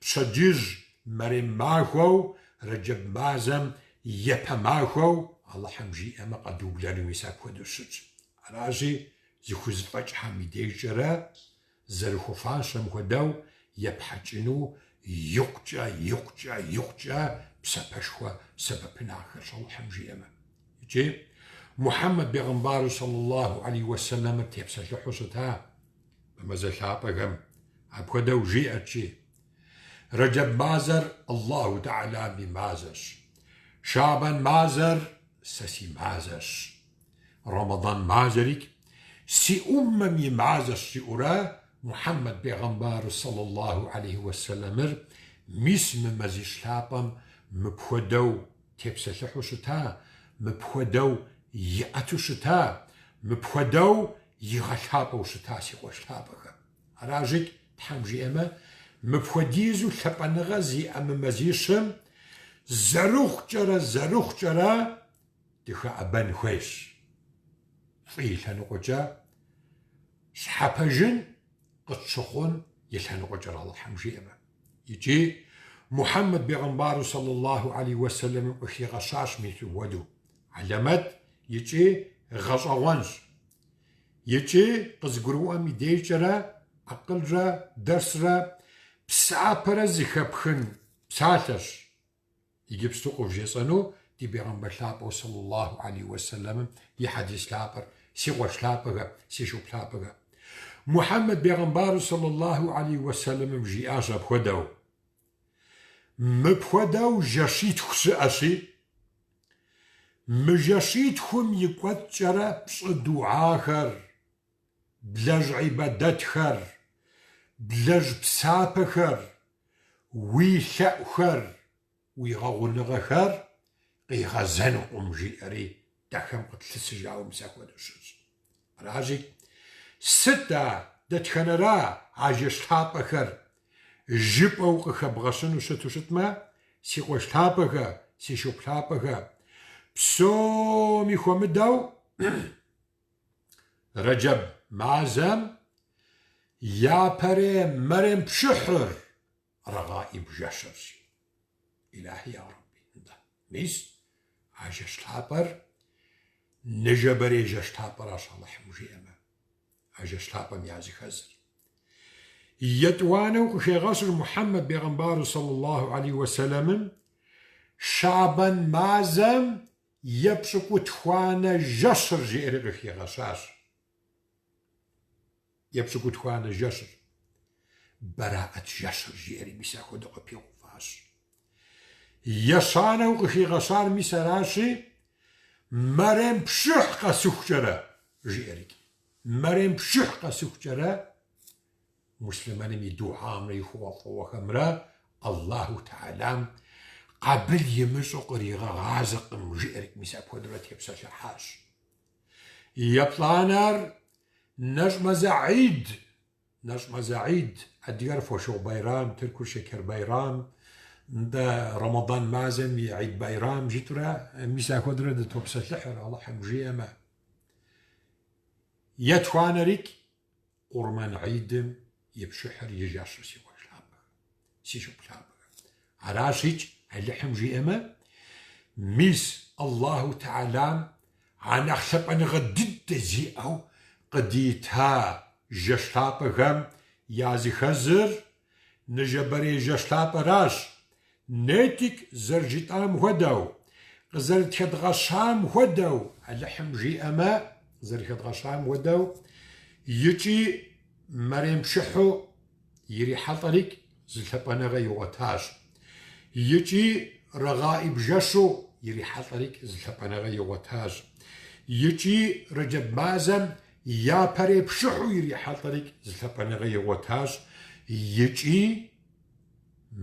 пщэдджыжь мэрем махуэу Рэджэб мазэм Япэ махуэу Алыхьым жиӏэмэ къэдублэну мис апхуэдэу щытщ. Аращи, зыхузэфӏэкӏхэм и дежкӏэрэ зэрыхуэфащэм хуэдэу епхьэкӏыну икъукӏэ, икъукӏэ, икъукӏэ псапэшхуэ сэбэпынагъ хэлъщ Алыхьым жиӏэмэ. Икӏи Мухьэммэд бегъымбару сэллаллаху алейхи уэсэлэмыр тепсэлъыхьу щыта мы мазэ лъапӏэхэм апхуэдэу жиӏэрт, жи. Рэджэб мазэр Аллаху Тэхьэлам и мазэщ. Шабан мазэр сэ си мазэщ. Рэмэдан мазэрикӏ си ӏуммэм и мазэщ, жиӏэурэ Мухьэммэд бегъымбару сэллаллаху алейхи уэсэлэмыр мис мы мазищ лъапӏэм мыпхуэдэу тепсэлъыхьу щыта, мыпхуэдэу иӏэту щыта, мыпхуэдэу игъэлъапӏэу щыта си къуэш лъапӏэхэ. Аращикӏ, Тхьэм жиӏэмэ, мыпхуэдизу лъапӏэныгъэ зиӏэ мы мазищым. зэрыхъукӏэрэ, зэрыхъукӏэрэ дыхэӏэбэн хуейщ. Фӏы и лъэныкъуэкӏэ щхьэпэжын къытщыхъун и лъэныкъуэкӏэрэ Алыхьым жиӏэмэ. Икӏи Мухьэммэд бегъымбару саллаллаху алейхи уэсэлэмым къыхигъэщащ мис мыпхуэдэу. Хьэлэмэт икӏи гъэщӏэгъуэнщ. Икӏи къызыгурыӏуэм и дежкӏэрэ акъылрэ дэрсрэ псапэрэ зыхэпхын псалъэщ. Иджыпсту къывжесӏэну ди бегъымбар лъапӏэу саллаллаху алейхи уэсэлэмым и хьэдис лъапӏэр, си къуэш лъапӏэхэ, си шыпхъу лъапӏэхэ. Мухьэммэд бегъымбару саллаллаху алейхи уэсэлэмым жиӏащ апхуэдэу. Мыпхуэдэу жэщитху щыӏэщи, мы жэщитхум и кӏуэцӏкӏэрэ пщӏы дугьахэр, блэжь гьибадэтхэр, блэжь псапэхэр, уи лъэӏухэр, уи гъэгъуныгъэхэр къигъэзэнукъым, жиӏэри дахэм къытлъысыжауэ мис апхуэдэу щытщ. Аращи, сыт а дэтхэнэра а жэщ лъапӏэхэр жыпӏэу къыхэбгъэщыну щыту щытмэ, си къуэш лъапӏэхэ, си шыпхъу лъапӏэхэ, псоми хуэмыдэу Рэджэб мазэм япэрей мэрем пшыхьыр Рэгъаиб жэщырщ. Илахи я Рэбби, нтӏэ, мис а жэщ лъапӏэр ныжэбэрей жэщ лъапӏэращ Алыхьым жиӏэмэ, а жэщ лъапӏэм языхэзыр. Етӏуанэу къыхегъэщыр Мухьэммэд бегъымбару саллаллаху алейхи уэсэлэмым Шабэн мазэм епщӏыкӏутхуанэ жэщыр жиӏэри къыхигъэщащ. Епщӏыкӏутхуанэ жэщыр, Бэраӏэт жэщыр жиӏэри мис ахуэдэу къыпигъэуващ. Ещанэу къыхигъэщар мис аращи, мэрем пшыхь къэсыхукӏэрэ, жиӏэрикӏ. Мэрем пшыхь къэсыхукӏэрэ муслъымэным и дугьамрэ и хъугъуэфӏыгъуэхэмрэ Аллаху Тэхьэлам къабыл имыщӏу къригъэгъазэкъым, жиӏэрикӏ мис апхуэдэурэ тепсэлъыхьащ. Еплӏанэр нэщӏ мазэ гьид, нэщӏ мазэ гьид, адыгэр фошыгъу байрам, тыркур шекер байрам, нтӏэ Рэмэдан мазэм и гьид байрам жытӏурэ, мис ахуэдурэ дытопсэлъыхьыр, Алыхьым жиӏэмэ. Етхуанэрикӏ Къурмэн гьидым и пшыхьыр и жэщыр си къуэш лъапӏэхэ, си шыпхъу лъапӏэхэ. Аращикӏ Алыхьым жиӏэмэ, мис Аллаху Тэхьэлам а нэхъ лъапӏэныгъэ дыдэ зиӏэу къыдита жэщ лъапӏэхэм языхэзыр ныжэбэрей жэщ лъапӏэращ, нетӏикӏ зэрыжытӏам хуэдэу, къызэрытхэдгъэщам хуэдэу, Алыхьым жиӏэмэ, къызэрыхэдгъэщам хуэдэу, икӏи мэрем пшыхьу ирихьэлӏэрикӏ зы лъапӏэныгъэ игъуэтащ, икӏи Рэгъаиб жэщу ирихьэлӏэрикӏ зы лъапӏэныгъэ игъуэтащ, икӏи Рэджэб мазэм япэрей пшыхьу ирихьэлӏэрикӏ зы лъапӏэныгъэ игъуэтащ, икӏи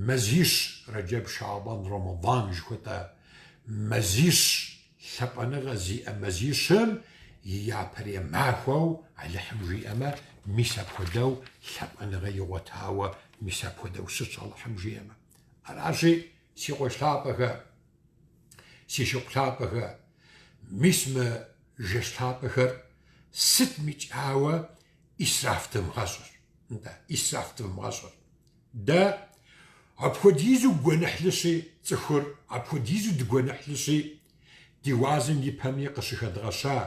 Мазищ, Рэджэб, Шабан, Рэмэдан жыхуэтӏэ мазищ лъапӏэныгъэ зиӏэ мазищым и япэрей махуэу Алыхьым жиӏэмэ, мис апхуэдэу лъапӏэныгъэ игъуэтауэ, мис апхуэдэу щытщ Алыхьым жиӏэмэ. Аращи, си къуэш лъапӏэхэ, си шыпхъу лъапӏэхэ, мис мы жэщ лъапӏэхэр сытмикӏ ауэ исраф дывмыгъэщӏыр. Нтӏэ, исраф дывмыгъэщӏыр. Дэ апхуэдизу гуэныхьлыщи цӏыхур, апхуэдизу дыгуэныхьлыщи, ди уазым и пэми къыщыхэдгъэща,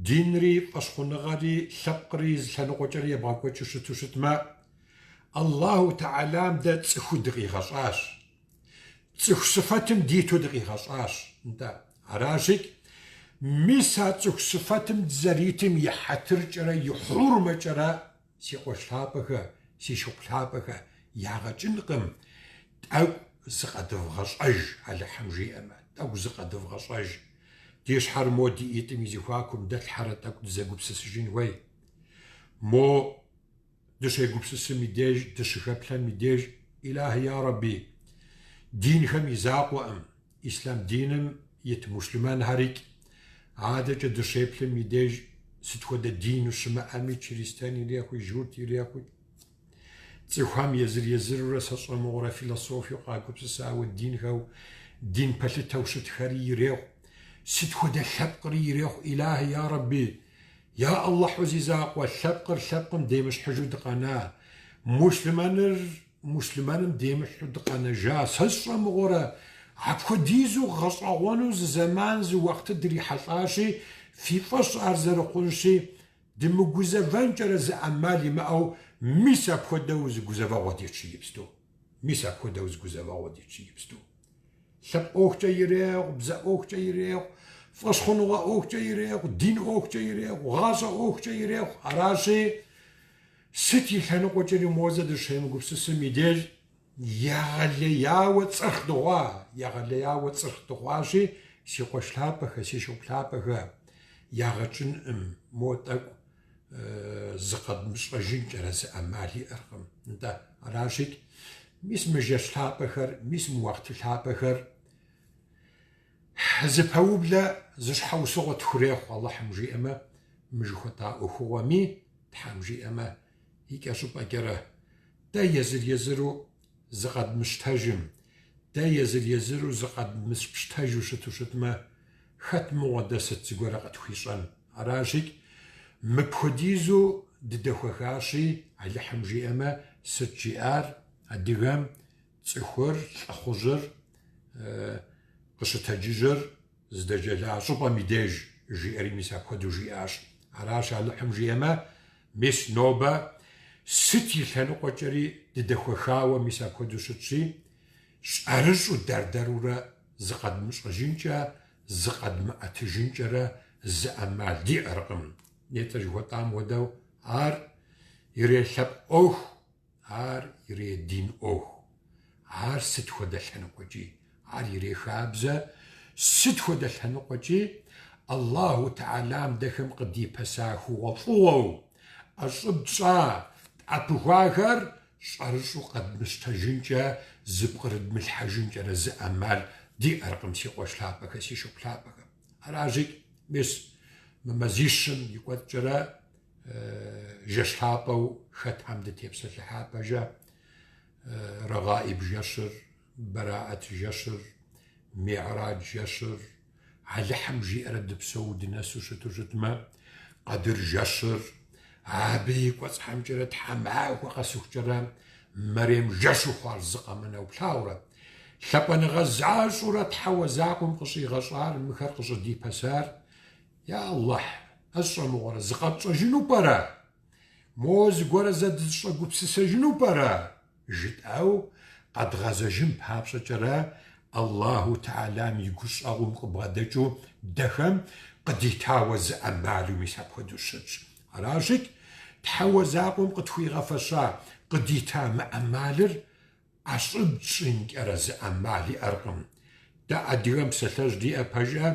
динри, фӏэщхъуныгъэри, лъэпкъри зы лъэныкъуэкӏэрэ ебгъэкӏуэкӏыу щыту щытмэ, Аллаху Тэхьэлам дэ цӏыхуу дыкъигъэщӏащ. Цӏыху сыфэтым диту дыкъигъэщӏащ. Нтӏэ, аращикӏ, мис а цӏыху сыфэтым дызэритым и хьэтыркӏэрэ и хьурмэкӏэрэ си къуэш лъапӏэхэ, си шыпхъу лъапӏэхэ, ягъэ кӏынкъым, тӏэкӏу зыкъэдывгъэщӏэж, Алыхьым жиӏэмэ, тӏэкӏу зыкъэдывгъэщӏэж. Ди щхьэр мо ди ӏитӏым и зэхуакум дэтлъхьэрэ тӏэкӏу дызэгупсысыжын хуей. Мо Дыщегупсысым и деж, дыщыхэплъэм и деж, Илахи я Рэбби, динхэм и закъуэӏым, ислъам диным ит муслъымэнхэрикӏ, адэкӏэ дыщеплъым и деж сыт хуэдэ дину щымыӏэми, чристэн ирехъуи, журт ирехъуи. Цӏыхухэм езыр-езырурэ сэ сщӏэ мыгъуэрэ философиеу къагупсысауэ динхэу, дин пэлъытэу щытхэри ирехъу, сыт хуэдэ лъэпкъри ирехъу, Илахи, я Рэбби, я Аллахьу зи закъуэ, лъэпкъыр лъэпкъым демыщхьыжу дыкъэна, муслъымэныр муслъымэным демыщхьу дыкъэнэжа, сэ сщӏэ мыгъуэрэ, апхуэдизу гъэщӏэгъуэну зы зэман, зы уахъты дрихьэлӏащи, фи фӏэщ ар зэрыхъунщи, Дымыгузэвэнкӏэрэ зы ӏэмал имыӏэу мис апхуэдэу зы гузэвэгъуэ дитщ иджыпсту. Мис апхуэдэу зы гузэвэгъуэ дитщ иджыпсту. Лъэпкъ ӏуэхукӏэ ирехъу, бзэ ӏуэхукӏэ ирехъу, фӏэщхъуныгъэ ӏуэхукӏэ ирехъу, дин ӏуэхукӏэ ирехъу, гъащӏэ ӏуэхукӏэ ирехъу. Аращи, сыт и лъэныкъуэкӏэри мозэ дыщемыгупсысым и деж Егъэлеяуэ цӏырхъ дыхъуа, егъэлеяуэ цӏырхъ дыхъуащи, си къуэш лъапӏэхэ, си шыпхъу лъапӏэхэ, ягъэ кӏынкъым, мо тӏэкӏу зыкъэдмыщӏэжынкӏэрэ зы ӏэмал иӏэркъым. Нтӏэ, аращи, мис мы жэщ лъапӏэхэр, мис мы уахъты лъапӏэхэр зы пэублэ, зы щхьэусыгъуэ тхурехъу Алыхьым жиӏэмэ, мы жыхуэтӏа ӏуэхугъуэми, Тхьэм жиӏэмэ, икӏэщӏыпӏэкӏэрэ Дэ езыр-езыру зыкъэдмыщтэжым, дэ езыр-езыру зыкъэдмыпщтэжу щыту щытмэ, хэт мыгъуэ дэ сыт зыгуэрэ къытхуищӏэн? Аращикӏ, мыпхуэдизу дыдэхуэхащи, Алыхьым жиӏэмэ, сыт жиӏар адыгэм цӏыхур, лӏыхъужьыр къыщытэджыжыр здэджэла щӏыпӏэм и деж, жиӏэри мис апхуэдэу жиӏащ. Аращ Алыхьым жиӏэмэ, Мис нобэ сыт и лъэныкъуэкӏэри дыдэхуэхауэ мис апхуэдэу щытщи, щӏэрыщӏу дэр-дэрурэ зыкъэдмыщӏэжынкӏэ, зыкъэдмыӏэтыжынкӏэрэ зы ӏэмал диӏэркъым. Нетӏэ жыхуэтӏам хуэдэу ар ирей лъэпкъ ӏуэху, Ар ирей дин ӏуэху. Ар сыт хуэдэ лъэныкъуэкӏи, ар ирей хабзэ, сыт хуэдэ лъэныкъуэкӏи Аллаху Тэхьэлам дэхэм къыдипэса хъугъуэфӏыгъуэу, ӏэщӏыб тщӏа, тӏэпыхуахэр щӏэрыщӏу къэдмыщтэжынкӏэ, зыпкърыдмылъхьэжынкӏэрэ зы ӏэмал диӏэркъым, си къуэш лъапӏэхэ, си шыпхъу лъапӏэхэ. Аращикӏ, мис мы мазищым и кӏуэцӏкӏэрэ Жэщ лъапӏэу хэтхэм дытепсэлъыхьа пэжэ, Рэгъаиб жэщыр, Бэраӏэт жэщыр, Мигьрадж жэщыр, Алыхьым жиӏэрэ дыпсэу дынэсу щыту щытмэ, Къэдыр жэщыр, абы и кӏуэцӏхэмкӏэрэ тхьэмахуэ къэсыхукӏэрэ Мэрем жэщу хъуар зы къэмынэу плъагъурэ, лъапӏэныгъэ защӏурэ Тхьэуэ закъуэм къыщӏигъэщӏар мыхэр къыщӏыдипэсар Я Аллахь, сщӏэ мыгъуэрэ, зыкъэтщӏэжыну пӏэрэ? Мо зыгуэрэ зэ дызыщӏэгупсысэжыну пӏэрэ? жытӏэу къэдгъэзэжын папщӏэкӏэрэ Аллаху Тэхьэлам и гущӏэгъум къыбгъэдэкӏыу дэхэм къыдитауэ зы ӏэмалу мис апхуэдэу щытщ. Аращикӏ, Тхьэуэ закъуэм къытхуигъэфэща, къыдита мы ӏэмалыр ӏэщӏыб тщӏынкӏэрэ зы ӏэмал иӏэркъым. Дэ адыгэм псалъэжь диӏэ пэжӏэ,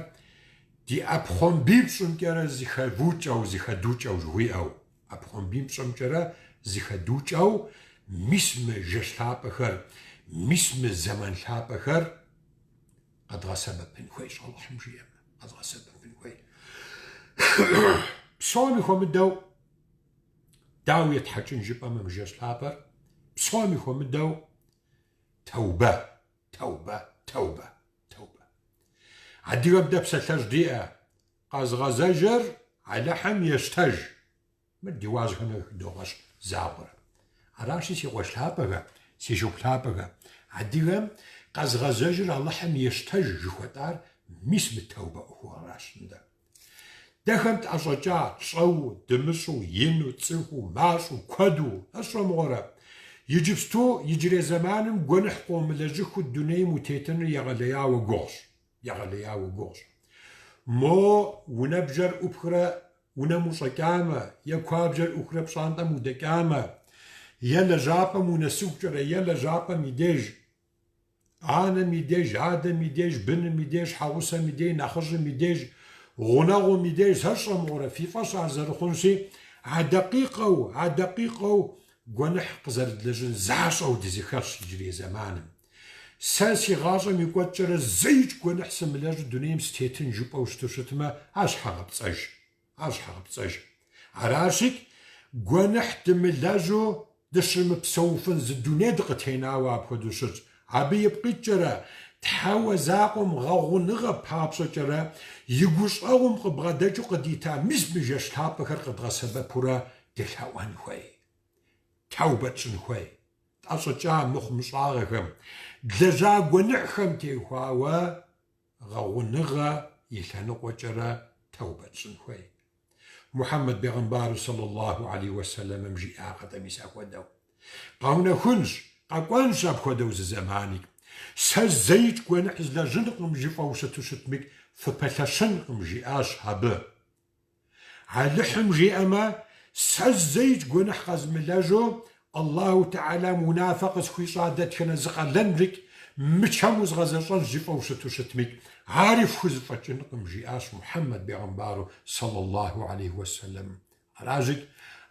ди ӏэпхъуамбипщӏымкӏэрэ зыхэвукӏэу, зыхэдукӏэу жыхуиӏэу. ӏэпхъуамбипщӏымкӏэрэ зыхэдукӏэу мис мы жэщ лъапӏэхэр, мис мы зэман лъапӏэхэр къэдгъэсэбэпын хуейщ, Алыхьым жиӏэмэ, къэдгъэсэбэпын хуей. Псоми хуэмыдэу Дауэ етхьэкӏын жыпӏэмэ мы жэщ лъапӏэр псоми хуэмыдэу тэубэ, тэубэ, тэубэ, тэубэ. Адыгэм дэ псалъэжь диӏэ, къэзыгъэзэжыр Алыхьым ещтэж. Мыр ди уазхэм хыдогъэщ загъуэрэ. Аращи, си къуэш лъапӏэхэ, си шыпхъу лъапӏэхэ, адыгэм къэзыгъэзэжыр Алыхьым ещтэж жыхуэтӏар мис мы тэубэ ӏуэхугъэращ нтӏэ. Дэхэм тӏэщӏэкӏа, тщӏэу, дымыщӏу, ину, цӏыкӏуу, мащӏэу, куэду, сщӏэ мыгъуэрэ. Иджыпсту, иджырей зэманым гуэныхь къомылэжьыхыу дунейм утетыныр егъэлеяуэ гугъущ, егъэлеяуэ гугъущ. Мо унэбжэр ӏупхрэ унэм ущӏэкӏамэ, е куабжэр ӏухрэ пщӏантӏэм удэкӏамэ, е лэжьапӏэм унэсыхукӏэрэ, е лэжьапӏэм и деж, Анэм и деж, адэм и деж, быным и деж, щхьэгъусэм и деж, нэхъыжьым и деж, гъунэгъум и деж, сэ сщӏэ мыгъуэрэ, фи фӏэщ ар зэрыхъунщи, а дакъикъэу, а дакъикъэу гуэныхь къызэрыдлэжьын защӏэу дызэхэтщ иджырей зэманым. Сэ си гъащӏэм и кӏуэцӏкӏэрэ зэикӏ гуэныхь сымылэжьу дунейм сытетын жыпӏэу щыту щытмэ, ар щхьэгъэпцӏэж. Ар щхьэгъэпцӏэж. Аращикӏ, гуэныхь дымылэжьу. дыщымыпсэуфын зы дуней дыкъытенауэ апхуэдэу щытщ. Абы ипкъ иткӏэрэ, Тхьэуэ закъуэм гъэгъуныгъэ папщӏэкӏэрэ и гущӏэгъум къыбгъэдэкӏыу къыдита мис мы жэщ лъапӏэхэр къэдгъэсэбэпурэ дылъэӏуэн хуей, тэубэ тщӏын хуей. Тӏэщӏэкӏа мыхъумыщӏагъэхэм, длэжьа гуэныхьхэм теухуауэ гъэгъуныгъэ и лъэныкъуэкӏэрэ тэубэ тщӏын хуей. Мухьэммэд бегъымбару сэллаллаху алейхи уэсэлэмым жиӏакъэ-тӏэ мис апхуэдэу. Къэунэхунщ, къэкӏуэнщ апхуэдэу зы зэманик. Сэ зэикӏ гуэныхь злэжьынкъым жыфӏэу щыту щытмикӏ фыпэлъэщынкъым, жиӏащ абы. Алыхьым жиӏэмэ, сэ зэикӏ гуэныхь къэзмылэжьу Аллаху Тэхьэлам унафэ къысхуищӏа дэтхэнэ зы къалэнрикӏ мычэму згъэзэщӏэнщ жыфӏэу щыту щытмикӏ, ари фхузэфӏэкӏынкъым, жиӏащ Мухьэммэд бегъымбару сэллаллаху алейхи уэсэлэм. Аращикӏ,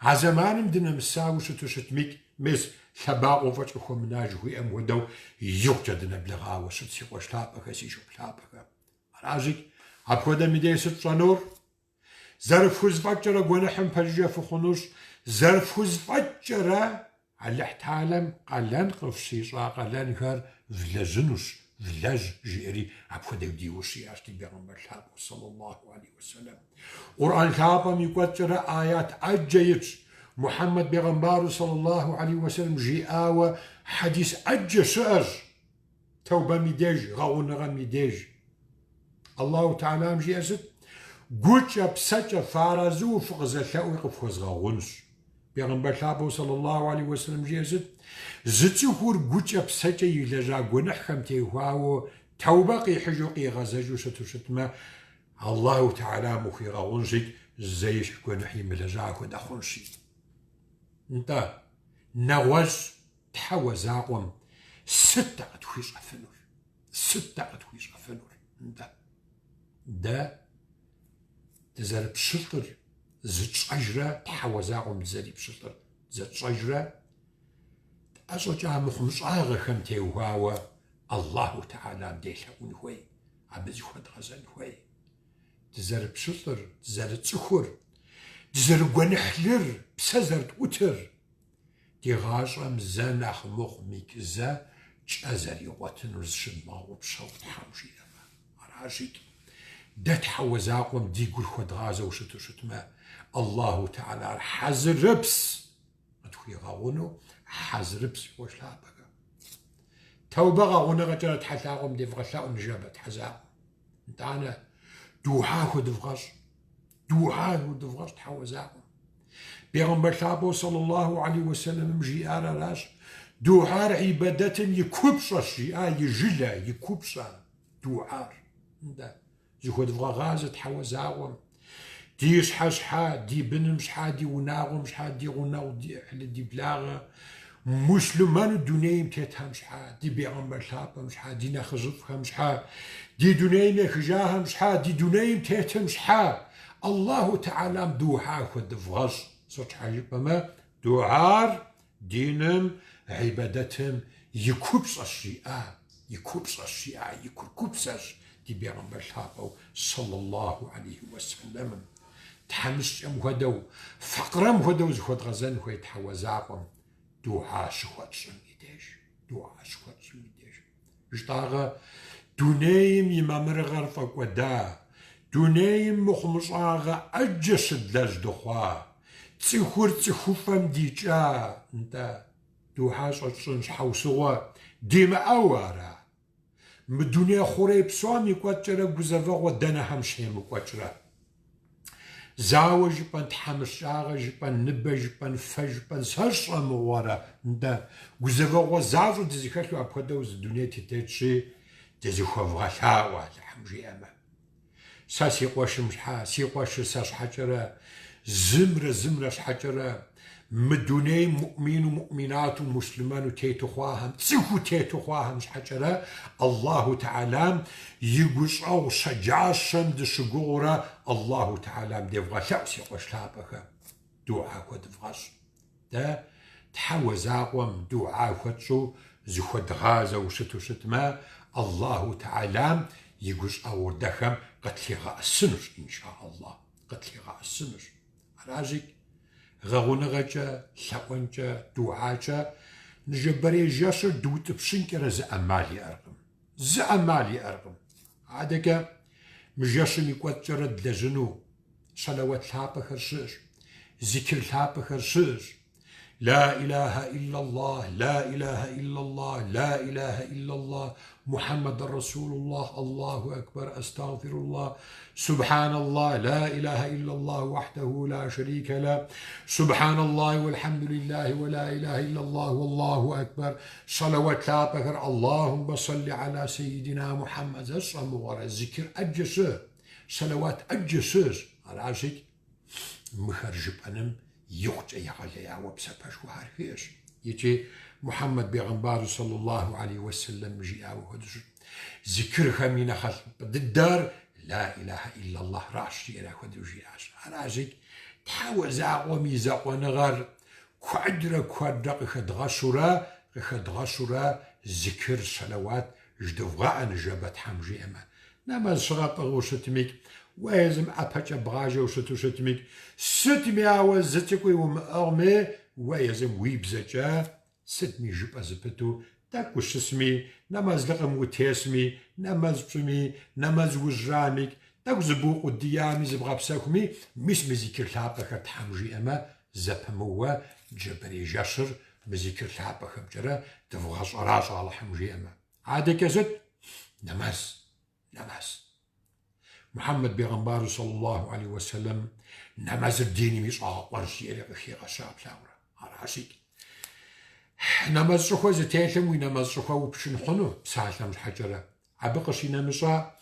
а зэманым дынэмысауэ щыту щытмикӏ, мес, лъэбакъуэ фӏэкӏ къыхуэмына жыхуиӏэм хуэдэу икъукӏэ дынэблэгъауэ щыт си къуэш лъапӏэхэ, си шыпхъу лъапӏэхэ. Аращикӏ, апхуэдэм и деж сыт тщӏэнур? Зэрыфхузэфӏэкӏкӏэрэ гуэныхьым пэжыжьэ фыхъунущ, зэрыфхузэфӏэкӏкӏэрэ Алыхь Тэхьэлам къалэн къыфщищӏа къалэнхэр влэжьынущ, влэжь, жиӏэри апхуэдэу диущиящ ди бегъымбар лъапӏэу сэллаллаху алейхи уэсэлэм. Къурӏэн лъапӏэм и кӏуэцӏкӏэрэ аят ӏэджэ итщ, Мухьэммэд бегъымбару сэллаллаху алейхи уэсэлэм жиӏауэ хьэдис ӏэджэ щыӏэщ. Тэубэм и деж, гъэгъуныгъэм и деж. Аллаху Тэхьэлам жиӏэр сыт? Гукӏэ, псэкӏэ фыарэзыуэ фыкъызэлъэӏуи къыфхуэзгъэгъунщ. Бегъымбар лъапӏэу сэллаллаху алейхи уэсэлэм жиӏэр сыт? Зы цӏыхур гукӏэ, псэкӏэ илэжьа гуэныхьхэм теухуауэ тэубэ къихьыжу къигъэзэжу щыту щытмэ, Аллаху Тэхьэлам къыхуигъэгъунщи, зэи гуэныхь имылэжьа хуэдэ хъунщи. Нтӏэ, нэгъуэщӏ Тхьэуэ закъуэм сыт дэ къытхуищӏэфынур? Сыт дэ къытхуищӏэфынур? Нтӏэ, дэ дызэрыпщылӏыр зытщӏэжрэ Тхьэуэ закъуэм дызэрипщылӏыр зытщӏэжрэ тӏэщӏэкӏа мыхъумыщӏагъэхэм теухуауэ Аллаху Тэхьэлам делъэӏун хуей, абы зыхуэдгъэзэн хуей. Дызэрыпщылӏыр, дызэрыцӏыхур, дызэрыгуэныхьлыр, псэ зэрытӏутыр Ди гъащӏэм зэ нэхъ мыхъумикӏ зэ кӏэ зэригъуэтынур зыщыдмыгъэгъупщэу Тхьэм жиӏэмэ. Аращикӏ, дэ Тхьэуэ закъуэм ди гур хуэдгъазэу щыту щытмэ, Аллаху Тэхьэлар хьэзырыпс къытхуигъэгъуну хьэзырыпс си къуэш лъапӏэхэ. Тэубэ гъэгъуныгъэкӏэрэ Тхьэ лъакъуэм девгъэлъэӏу ныжэбэ Тхьэ закъуэм. Нтӏанэ, духьа хуэдывгъэщӏ. Духьа хуэдывгъэщӏ Тхьэуэ закъуэм. Бегъымбар лъапӏэу сэллаллаху алейхи уэсэлэмым жиӏар аращ. Духьар ибадэтым и купщӏэщ, жиӏа и жылэ, и купщӏэ духьар. Нтӏэ, зыхуэдвгъэгъазэ Тхьэуэ закъуэм. Ди щхьэ щхьа, ди быным щхьа, ди унагъуэм щхьа, ди гъунэгъу, ди ӏыхьлы, ди благъэ, муслъымэну дунейм тетхэм щхьа, ди бегъымбар лъапӏэм щхьа, ди нэхъыжьыфӏхэм щхьа, ди дунейм ехыжахэм щхьа, ди дунейм тетым щхьа, Аллаху Тэхьэлам духьа хуэдывгъэщӏ, сыт щхьэ жыпӏэмэ, духьар диным, гьибадэтым и купщӏэщ жиӏа, и купщӏэщ жиӏа, и куркупсэщ ди бегъымбар лъапӏэу сэллаллаху алейхи уэсэлэмым. Тхьэмыщкӏэм хуэдэу, факъырэм хуэдэу зыхуэдгъэзэн хуей Тхьэуэ закъуэм духьа щыхуэтщӏым и деж, духьа щыхуэтщӏым и деж. Жытӏагъэ, дунейм и мамырыгъэр фӏэкӏуэда, дунейм мыхъумыщӏагъэ ӏэджэ щыдлэжь дыхъуа, цӏыхур цӏыхуфэм дикӏа, нтӏэ, духьа щӏэтщӏын щхьэусыгъуэ димыӏэу ара? Мы дуней хъурей псом и кӏуэцӏкӏэрэ гузэвэгъуэ дэнэхэм щемыкӏуэкӏрэ? Зауэ жыпӏэн, тхьэмыщкӏагъэ жыпӏэн, ныбэ жыпӏэн, фэ жыпӏэн, сэ сщӏэ мыгъуэрэ, нтӏэ, гузэвэгъуэ защӏэу дызыхэлъу апхуэдэу зы дуней дытетщи, дызыхуэвгъэлъаӏуэ, Алыхьым жиӏэмэ. Сэ си къуэшым щхьэ, си къуэшыр сэ щхьэкӏэрэ, зымрэ зымрэ щхьэкӏэрэ, мы дунейм муӏмину, муӏминату, муслъымэну тету хъуахэм, цӏыхуу тету хъуахэм щхьэкӏэрэ, Аллаху Тэхьэлам и гущӏэгъу щэджащэм дыщыгугъыурэ Аллаху Тэхьэлам девгъэлъэӏу, си къуэш лъапӏэхэ, духьэ хуэдывгъэщӏ. Дэ Тхьэуэ закъуэм духьэ хуэтщӏу зыхуэдгъазэу щыту щытмэ, Аллаху Тэхьэлам и гущӏэгъур дэхэм къытлъигъэӏэсынущ, инша Аллах, къытлъигъэӏэсынущ. Аращикӏ. гъэгъуныгъэкӏэ, лъэӏуэнкӏэ, дугьакӏэ ныжэбэрей жэщыр дыутӏыпщынкӏэрэ зы ӏэмал иӏэркъым. Зы ӏэмал иӏэркъым. Адэкӏэ мы жэщым и кӏуэцӏкӏэрэ длэжьыну щэлэуэт лъапӏэхэр щыӏэщ, зикр лъапӏэхэр щыӏэщ. Ла илаха иллаллах, ла илаха иллаллах, ла илаха иллаллах, Мухьэммэд Расулуллах, Аллаху акбар, астагъфируллах, субхьаналлах, ла илаха иллаллах, вахьдэху ла шэрикэ ла, субхьаналлахи уэлхьэмдулиллахи уэ ла илаха иллаллах, уаллаху акбар, щэлэуэт лъапӏэхэр, Аллахуммэ сэлли аля сейидина Мухьэммэд, сэ сщӏэ мыгъуэрэ, зикр ӏэджэ щыӏ, щэлэуат ӏэджэ щыӏэщ, аращикӏ. Мыхэр жыпӏэным икъукӏэ егъэлеяуэ псапэшхуэхэр хиӏэщ. Икӏи Мухьэммэд бегъымбару сэллаллаху алейхи уэсэлэм жиӏауэ хуэдэу щыт. Зикырхэм и нэхъыфӏ дыдэр ла илаха иллаллахращ жиӏэри апхуэдэу жиӏащ. Аращикӏ Тхьэуэ закъуэм и закъуэныгъэр куэдрэ куэдрэ къыхэдгъэщурэ, къыхэдгъэщурэ зикыр щэлэуат Жыдывгъэӏэ ныжэбэ Тхьэм жиӏэмэ. Нэмэз щыгъэ пӏыгъыу щытмикӏ, уэ езым ӏэпэкӏэ бгъажэу щыту щытмикӏ, сытми ауэ зы цӏыкӏуи умыӏыгъми, уэ езым уи бзэкӏэ сытми жыпӏэ зыпыту тӏэкӏу ущысми, нэмэзлыкъым утесми, нэмэз пщӏыми, нэмэз ужьрамикӏ, тӏэкӏу зыбукъудиями, зыбгъэпсэхуми, мис мы зикыр лъапӏэхэр Тхьэм жиӏэмэ, зэпымыууэ ныжэбэрей жэщыр Мы зикыр лъапӏэхэмкӏэрэ дывгъэщӏэращӏэ Алыхьым жиӏэмэ. Адэкӏэ сыт? Нэмэз, нэмэз. Мухьэммэд бегъымбару саллаллаху алейхи уэсэлэм нэмэзыр диным и щӏэгъэкъуэнщ жиӏэри къыхигъэща плъагъурэ. Аращикӏ. Нэмэз щӏыхуэ зытелъым уи нэмэз щӏыхуэ упшын хъуну псалъэм щхьэкӏэрэ. Абы къыщинэмыщӏа,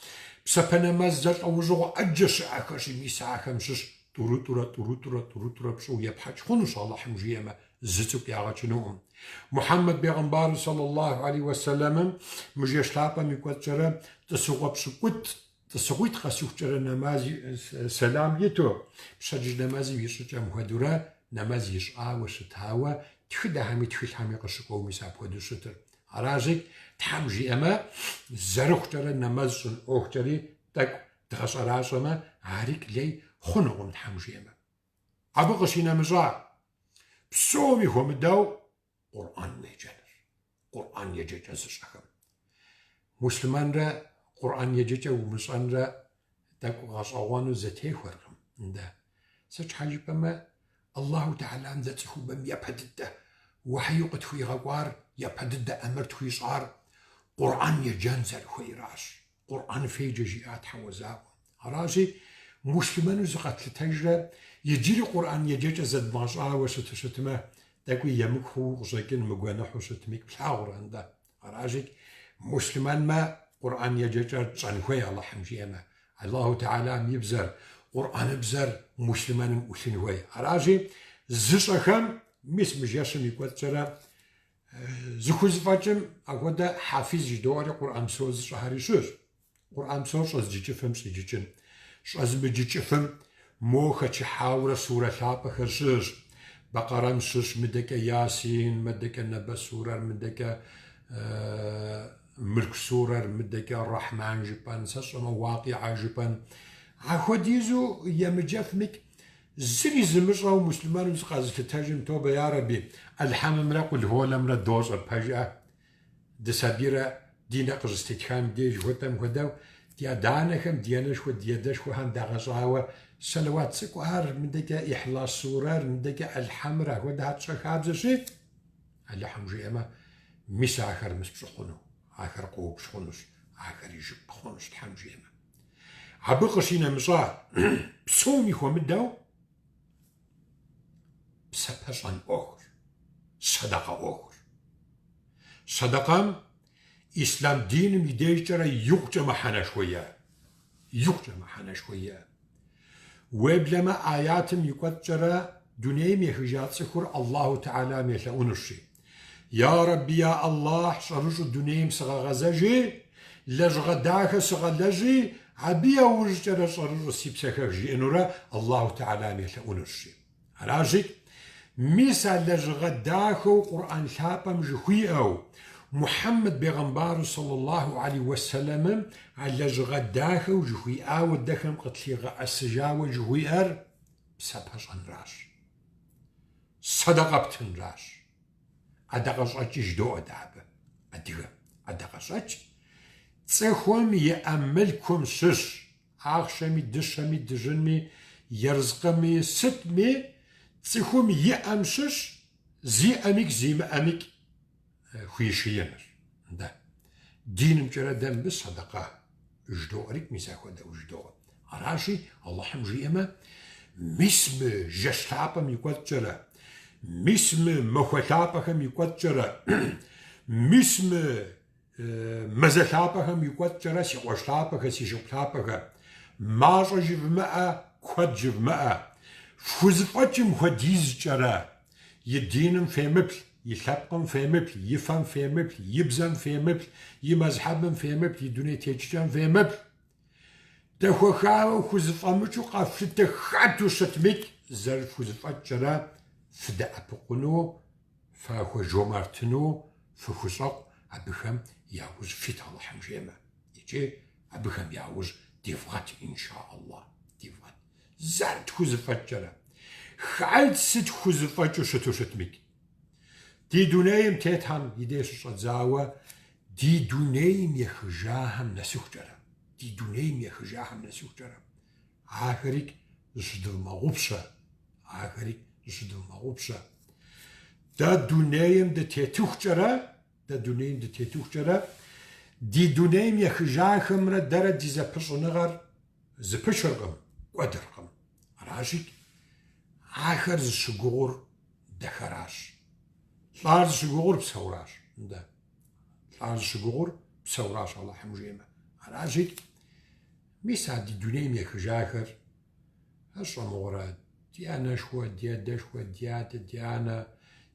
псапэ нэмэз зэлӏэужьыгъуэ ӏэджэ щыӏэхэщи, мис ахэм щыщ тӏурытӏурэ, тӏурытӏурэ, тӏурытӏурэ пщӏыуэ епхьэкӏ хъунущ Алыхьым жиӏэмэ, зы цӏыкӏу ягъэ кӏынукъым. Мухьэммэд бегъымбару сэллаллаху алейхи уэсэлэмым мы жэщ лъапӏэм и кӏуэцӏкӏэрэ тӏысыгъуэ пщыкӏутӏ, тӏысыгъуитӏ къэсыхукӏэрэ нэмэз сэлам иту, пщэдджыжь нэмэзым и щӏыкӏэм хуэдэурэ нэмэз ищӏауэ щытауэ тхыдэхэми тхылъхэми къыщыкӏуэу мис апхуэдэу щытыр. Аращи, Тхьэм жиӏэмэ, зэрыхъукӏэрэ нэмэз щӏын ӏуэхукӏэри тӏэкӏу дгъэщӏэращӏэмэ, арикӏ лей хъунукъым Тхьэм жиӏэмэ. Абы къыщинэмыщӏа, псоми хуэмыдэу Къурӏэн уеджэныр, Къурӏэн еджэкӏэ зыщӏэхэм. Муслъымэнрэ Къурӏэн еджэкӏэ умыщӏэнрэ тӏэкӏу гъэщӏэгъуэну зэтехуэркъым. Ндэ, сыт щхьэ жыпӏэмэ, Аллаху Тэхьэлам дэ цӏыхубэм япэ дыдэ уэхьийу къытхуигъэкӏуар, япэ дыдэ ӏэмыр тхуищӏар Къурӏэн еджэн зэрыхуейращ. Къурӏэн феджэ жиӏа Тхьэуэ закъуэм. Аращи, муслъымэну зыкъэтлъытэжрэ иджыри Къурӏэн еджэкӏэ зэдмыгъэщӏауэ щыту щытмэ, тӏэкӏуи емыкӏу хъууэ къыщӏэкӏын мыгуэныхьу щытмикӏ плъагъурэ, ндэ. Аращи, муслъымэнмэ, Къурӏэн еджэкӏэр тщӏэн хуей Алыхьым жиӏэмэ. Аллаху Тэхьэлам и бзэр, Къурӏэныбзэр муслъымэным ӏулъын хуей. Аращи, зыщӏэхэм мис мы жэщым и кӏуэцӏкӏэрэ зыхузэфӏэкӏым апхуэдэ хьэфиз жыдоӏэри Къурӏэн псо зыщӏэхэри щыӏэщ. Къурӏэн псор щӏэзыджыкӏыфым щӏиджыкӏын. Щӏэзымыджыкӏыфым мо хэчыхьаурэ сурэ лъапӏэхэр щыӏэщ. Бэкъэрэм щыщ, мыдэкӏэ Ясин, мыдэкӏэ Нэбэ сурэр, мыдэкӏэ Мылъку сурэр, мыдэкӏэ Рэхьман жыпӏэн, сэ сщӏэмэ Уакъиа жыпӏэн. Ахуэдизу емыджэфмикӏ, зыри зымыщӏэу муслъымэну зыкъэзылъытэжым, тобэ ярэби, Альхьэмымрэ Къулхуэлэмрэ дощӏэ, пэжӏэ. Дысабийрэ ди нэ къыщыстетхам деж жыхуэтӏэм хуэдэу, ди адэ-анэхэм, ди анэшхуэ, ди адэшхуэхэм дагъэщӏауэ сэлэуат цӏыкӏухэр, мыдэкӏэ Ихьлас сурэр, мыдэкӏэ Альхьэмыр ахуэдэхэр тщӏэ хабзэщи, Алыхьым жиӏэмэ, мис ахэр мыс пщӏы хъуну, ахэр къыупщӏ хъунущ, ахэри жыпӏэ хъунущ, Тхьэм жиӏэмэ. Абы къыщинэмыщӏа, псоми хуэмыдэу, псапэ щӏэн ӏуэхур, сэдэкъэ ӏуэхур. Сэдэкъэм ислъам диным и дежкӏэрэ икъукӏэ мыхьэнэшхуэ иӏэ. Икъукӏэ мыхьэнэшхуэ иӏэ. Уеблэмэ аятым и кӏуэцӏкӏэрэ дунейм ехыжа цӏыхур Аллаху Тэхьэлам елъэӏунущи. Я Рэбби, я Аллахь, щӏэрыщӏу дунейм сыгъэгъэзэжи, лэжьыгъэ дахэ сыгъэлэжьи, абы яужькӏэрэ щӏэрыщӏу си псэ хэх жиӏэнурэ Аллаху Тэхьэлам елъэӏунущ, жи. Аращи, мис а лэжьыгъэ дахэу Къурӏэн лъапӏэм жыхуиӏэу, Мухьэммэд бегъымбару саллаллаху алейхи уэсэлэмым а лэжьыгъэ дахэу жыхуиӏауэ дэхэм къытлъигъэӏэсыжауэ жыхуиӏэр псапэ щӏэнращ. сэдэкъэ птынращ. ӏэдакъэщӏэкӏи жыдоӏэ дэ абы, адыгэм. ӏэдакъэщӏэкӏ цӏыхум иӏэ мылъкум щыщ, ахъшэми, дыщэми, дыжьынми, ерыскъыми, сытми, цӏыхум иӏэм щыщ, зиӏэмикӏ зимыӏэмикӏ хуишииныр. Дэ динымкӏэрэ дэ мыбы сэдэкъэ жыдоӏэрикӏ мис ахуэдэу жыдоӏэ. Аращи, Алыхьым жиӏэмэ, мис мы жэщ лъапӏэм и кӏуэцӏкӏэрэ, мис мы махуэ лъапӏэхэм и кӏуэцӏкӏэрэ, мис мы мазэ лъапӏэхэм и кӏуэцӏкӏэрэ си къуэш лъапӏэхэ, си шыпхъу лъапӏэхэ, мащӏэ жывмыӏэ, куэд жывмыӏэ, фхузэфӏэкӏым хуэдизкӏэрэ И диным фемыплъ, и лъэпкъым фемыплъ, и фэм фемыплъ, и бзэм фемыплъ, и мэзхьэбым фемыплъ, и дуней тетыкӏэм фемыплъ. Дэхуэхауэ хузэфӏэмыкӏыу къэфлъытэ хэту щытмикӏ, зэрыфхузэфӏэкӏкӏэрэ фыдэӏэпыкъуну, фахуэжумартыну фыхущӏэкъу, абыхэм я ужь фит Алыхьым жиӏэмэ. Икӏи абыхэм я ужь дивгъэт, инша Аллах, дивгъэт. Зэрытхузэфӏэкӏкӏэрэ. Хэт сыт хузэфӏэкӏыу щыту щытмикӏ. Ди дунейм тетхэм и деж щыщӏэдзауэ ди дунейм ехыжахэм нэсыхукӏэрэ. Ди дунейм ехыжахэм нэсыхукӏэрэ. Ахэрикӏ зыщыдывмыгъэгъупщэ. Ахэрикӏ зыщыдывмыгъэгъупщэ. Дэ дунейм дытетыхукӏэрэ, дэ дунейм дытетыхукӏэрэ, ди дунейм ехыжахэмрэ дэрэ ди зэпыщӏыныгъэр зыпычыркъым, кӏуэдыркъым. Аращи, ахэр зыщыгугъур дэхэращ. Лӏар зыщыгугъур псэуращ. Дэ. Лӏар зыщыгугъур псэуращ, Алыхьым жиӏэмэ. Аращи, мис а ди дунейм ехыжахэр сщӏэ мыгъуэрэ ди анэшхуэ, ди адэшхуэ, ди адэ, ди анэ,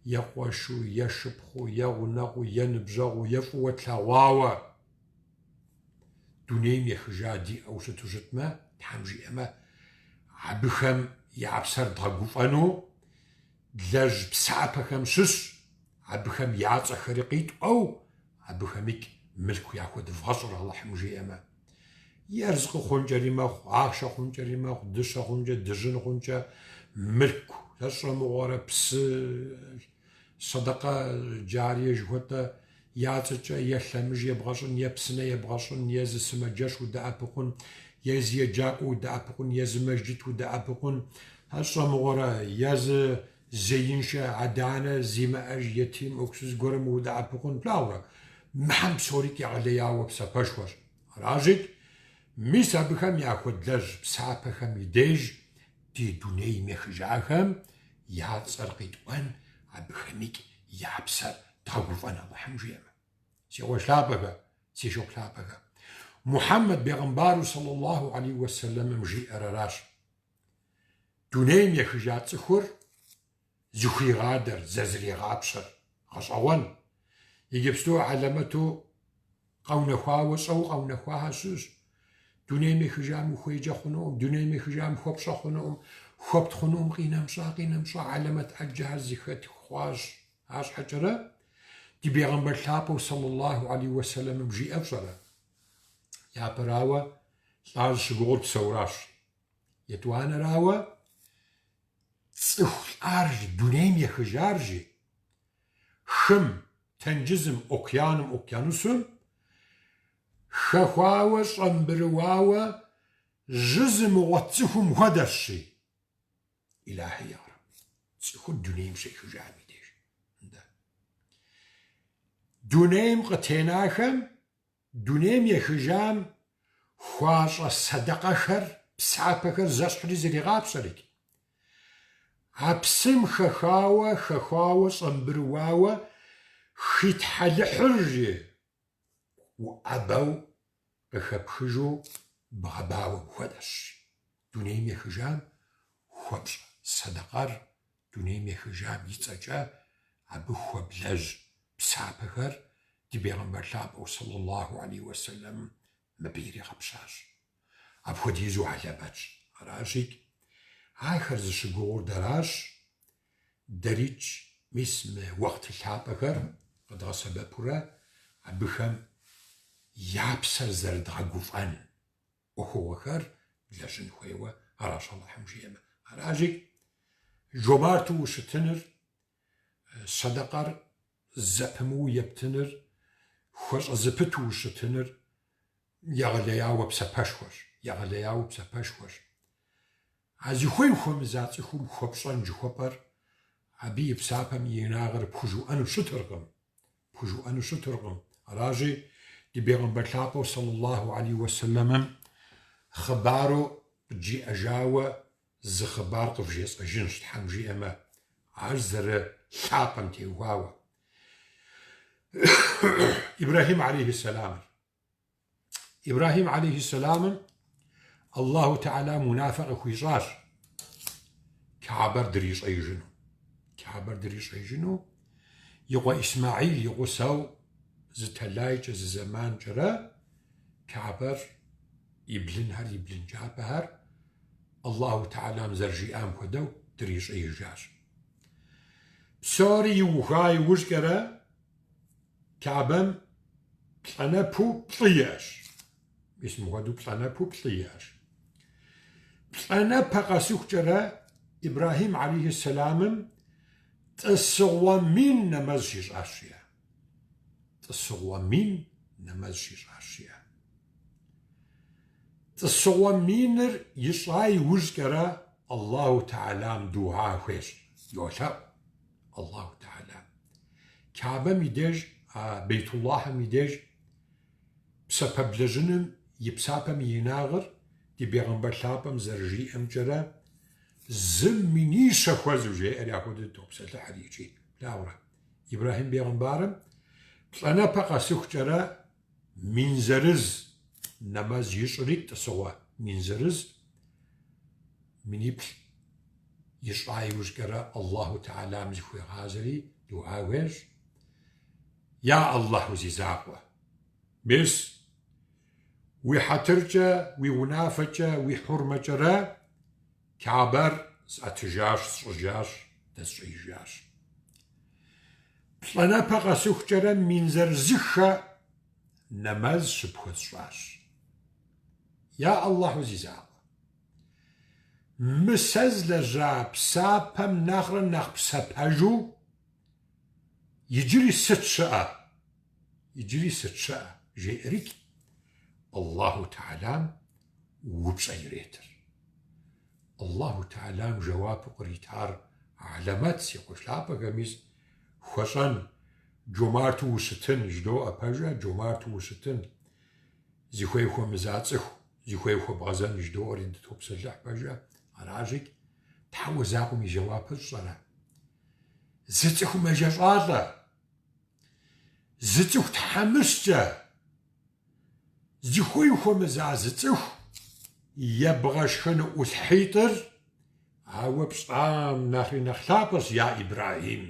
е къуэшу, е шыпхъуу, е гъунэгъуу, е ныбжьэгъуу, е фӏыуэ тлъэгъуауэ. Дунейм ехыжа диӏэу щыту щытмэ, Тхьэм жиӏэмэ, абыхэм я псэр дгъэгуфӏэну длэжь псапэхэм щыщ, абыхэм я цӏэхэри къитӏуэу, абыхэмикӏ мылъку яхуэдывгъэщӏыр Алыхьым жиӏэмэ. Ерыскъы хъункӏэри мэхъу, ахъшэ хъункӏэри мэхъу, дыщэ хъункӏэ, дыжьын хъункӏэ, мылъку, сщӏэ мыгъуэрэ, псы, Сэдэкъэ джарие жыхуэтӏэ я цӏэкӏэ е лъэмыж ебгъэщӏын, е псынэ ебгъэщӏын, е зы сымаджэщ удэӏэпыкъун, е зы еджакӏуэ удэӏэпыкъун, е зы мэжджыт удэӏэпыкъун, сщӏэ мыгъуэрэ, е зы зеиншэ адэ-анэ зимыӏэж етим öksüz гуэрым удэӏэпыкъун, плъагъурэ, мыхэм псорикӏ егъэлеяуэ псапэшхуэщ. Аращикӏ, мис абыхэм яхуэдлэжь псапэхэм и деж ди дунейм ехыжахэм я цӏэр къитӏуэн, абыхэмикӏ я псэр дгъэгуфӏэн Алыхьым жиӏэмэ. Си къуэш лъапӏэхэ, си шыпхъу лъапӏэхэ, Мухьэммэд бегъымбару саллаллаху алейхи уэсэлэмым жиӏэр аращ. Дунейм ехыжа цӏыхур зыхуигъадэр, зэзригъапщэр гъэщӏэгъуэн. Иджыпсту хьэлэмэту къэунэхуауэ щӏэуэ къэунэхуахэр щыӏэщ. Дунейм ехыжам ухуеджэ хъунукъым, дунейм ехыжам хуэпщӏэ хъунукъым, хуэпт хъунукъым, къинэмыщӏа, къинэмыщӏа хьэлэмэт ӏэджэхэр зэхэтх хъуащ. Арщхьэкӏэрэ ди бегъымбар лъапӏэу саллаллаху алейхи уэсэлэмым жиӏэр пщӏэрэ? Япэрауэ, лӏар зыщыгугъыр псэуращ. Етӏуанэрауэ, цӏыху лӏар жи, дунейм ехыжар жи, хым, тенджызым, океаным, океанусым хэхуауэ, щӏэмбрыуауэ жьы зымыгъуэт цӏыхум хуэдэщ жи. Илахьи я Рэбби, цӏыхур дунейм щехыжам и деж. Нтӏэ. Дунейм къытенахэм Дунейм ехыжам хуащӏэ сэдэкъэхэр, псапэхэр зэщхьри зригъапщэрикӏ. А псым хэхауэ, хэхуауэ, щӏэмбрыуауэ хитхьэлыхьыр жи, уӏэбэу къыхэпхыжу бгъэбауэм хуэдэщ. Дунейм ехыжам хуэпщӏ сэдэкъэр дунейм ехыжам и цӏэкӏэ абы хуэблэжь псапэхэр ди бегъымбар лъапӏэу саллаллаху алейхи уэсэлэм мыбы иригъэпщащ. Апхуэдизу хьэлэмэтщ. Аращикӏ, ахэр зыщыгугъур дэращ, дэрикӏ мис мы уэхъты лъапӏэхэр къэдгъэсэбэпурэ абыхэм я псэр зэрыдгъэгуфӏэн ӏуэхугъуэхэр длэжьын хуейуэ аращ Алыхьым жиӏэмэ. Аращи, жумарту ущытыныр. Сэдэкъэр зэпымыу ептыныр, хуэщӏэ зэпыту ущытыныр егъэлеяуэ псапэшхуэщ, егъэлеяуэ псапэшхуэщ. А зыхуей хуэмыза цӏыхум хуэпщӏэн жыхуэпӏэр абы и псапэм и инагъыр пхужыӏэну щытыркъым, пхужыӏэну щытыркъым. Аращи, ди бегъымбар лъапӏэу сэллаллаху алейхи уэсэлэмым хъыбару къыджиӏэжауэ зы хъыбар къывжесӏэжынщ, Тхьэм жиӏэмэ, ар зэрылъапӏэм теухуауэ. Ибрэхьим алейхи сэламыр. Ибрэхьим алейхи сэламым Аллаху Тэхьэлам унафэ къыхуищӏащ Каабэр дрищӏеижыну. Каабэр дрищӏеижыну и къуэ Исмаил и гъусэу зы тэлайкӏэ, зы зэманкӏэрэ Каабэр и блынхэр, и блынджабэхэр Аллаху Тэхьэлам зэрыжиӏам хуэдэу дрищӏеижащ. Псори иуха иужькӏэрэ Каабэм плӏанэпэу плӏы иӏэщ. Мис мыхуэдэу плӏанэпэу плӏы иӏэщ. Плӏанэпэ къэсыхукӏэрэ Ибрэхьим алейхи сэламым тӏысыгъуэ мин нэмэз щищӏащ жиӏэ. Тӏысыгъуэ мин нэмэз щищӏащ жиӏэ. Тӏысыгъуэ миныр ищӏа иужькӏэрэ Аллаху Тэхьэлам дугьа хуещӏ, йолъэӏу Аллаху Тэхьэлам. Каабэм и деж, а Бейтуллахьым и деж псапэ блэжьыным и псапэм и инагъыр ди бегъымбар лъапӏэм зэрыжиӏэмкӏэрэ зым минищэ хуэзэу жеӏэри апхуэдэу топсэлъыхьыр икӏи, плъагъурэ? Ибрэхьим бегъымбарым плӏанэпэ къэсыхукӏэрэ мин зырыз нэмэз ищӏри тӏысыгъуэ мин зырыз миниплӏ ищӏа иужькӏэрэ Аллаху Тэхьэлам зыхуегъазэри дугьа хуещӏ. Я Аллаху зи закъуэ! Мис, уи хьэтыркӏэ, уи унафэкӏэ, уи хьурмэкӏэрэ Каабэр сӏэтыжащ, сщӏыжащ, дэсщӏеижащ. Плӏанэпэ къэсыхукӏэрэ мин зырызыххэ нэмэз щыпхуэсщӏащ. Я Аллахьу зи закъуэ! Мы сэ злэжьа псапэм нэхърэ нэхъ псапэжу иджыри сыт щыӏэ? Иджыри сыт щыӏэ? Жеӏэрикӏ, Аллаху Тэхьэлам упщӏэ иретыр. Аллаху Тэхьэлам жэуапу къритар хьэлэмэт, си къуэш лъапӏэхэ, мис хуэщӏэн, джумарту ущытын, жыдоӏэ пэжэ, джумарту ущытын, зыхуей хуэмыза цӏыху, зыхуей хуэбгъэзэн жыдоӏэри дытопсэлъыхь пэжэ, аращикӏ Тхьэуэ закъуэм и жэуапыр фщӏэрэ? Зы цӏыху мэжэщӏалӏэ, зы цӏыху тхьэмыщкӏэ, Зыхуей хуэмыза зы цӏыху ебгъэшхыну ӏулъхьитӏыр ауэ пщӏам нэхъри нэхъ лъапӏэщ, я Ибрэхьим,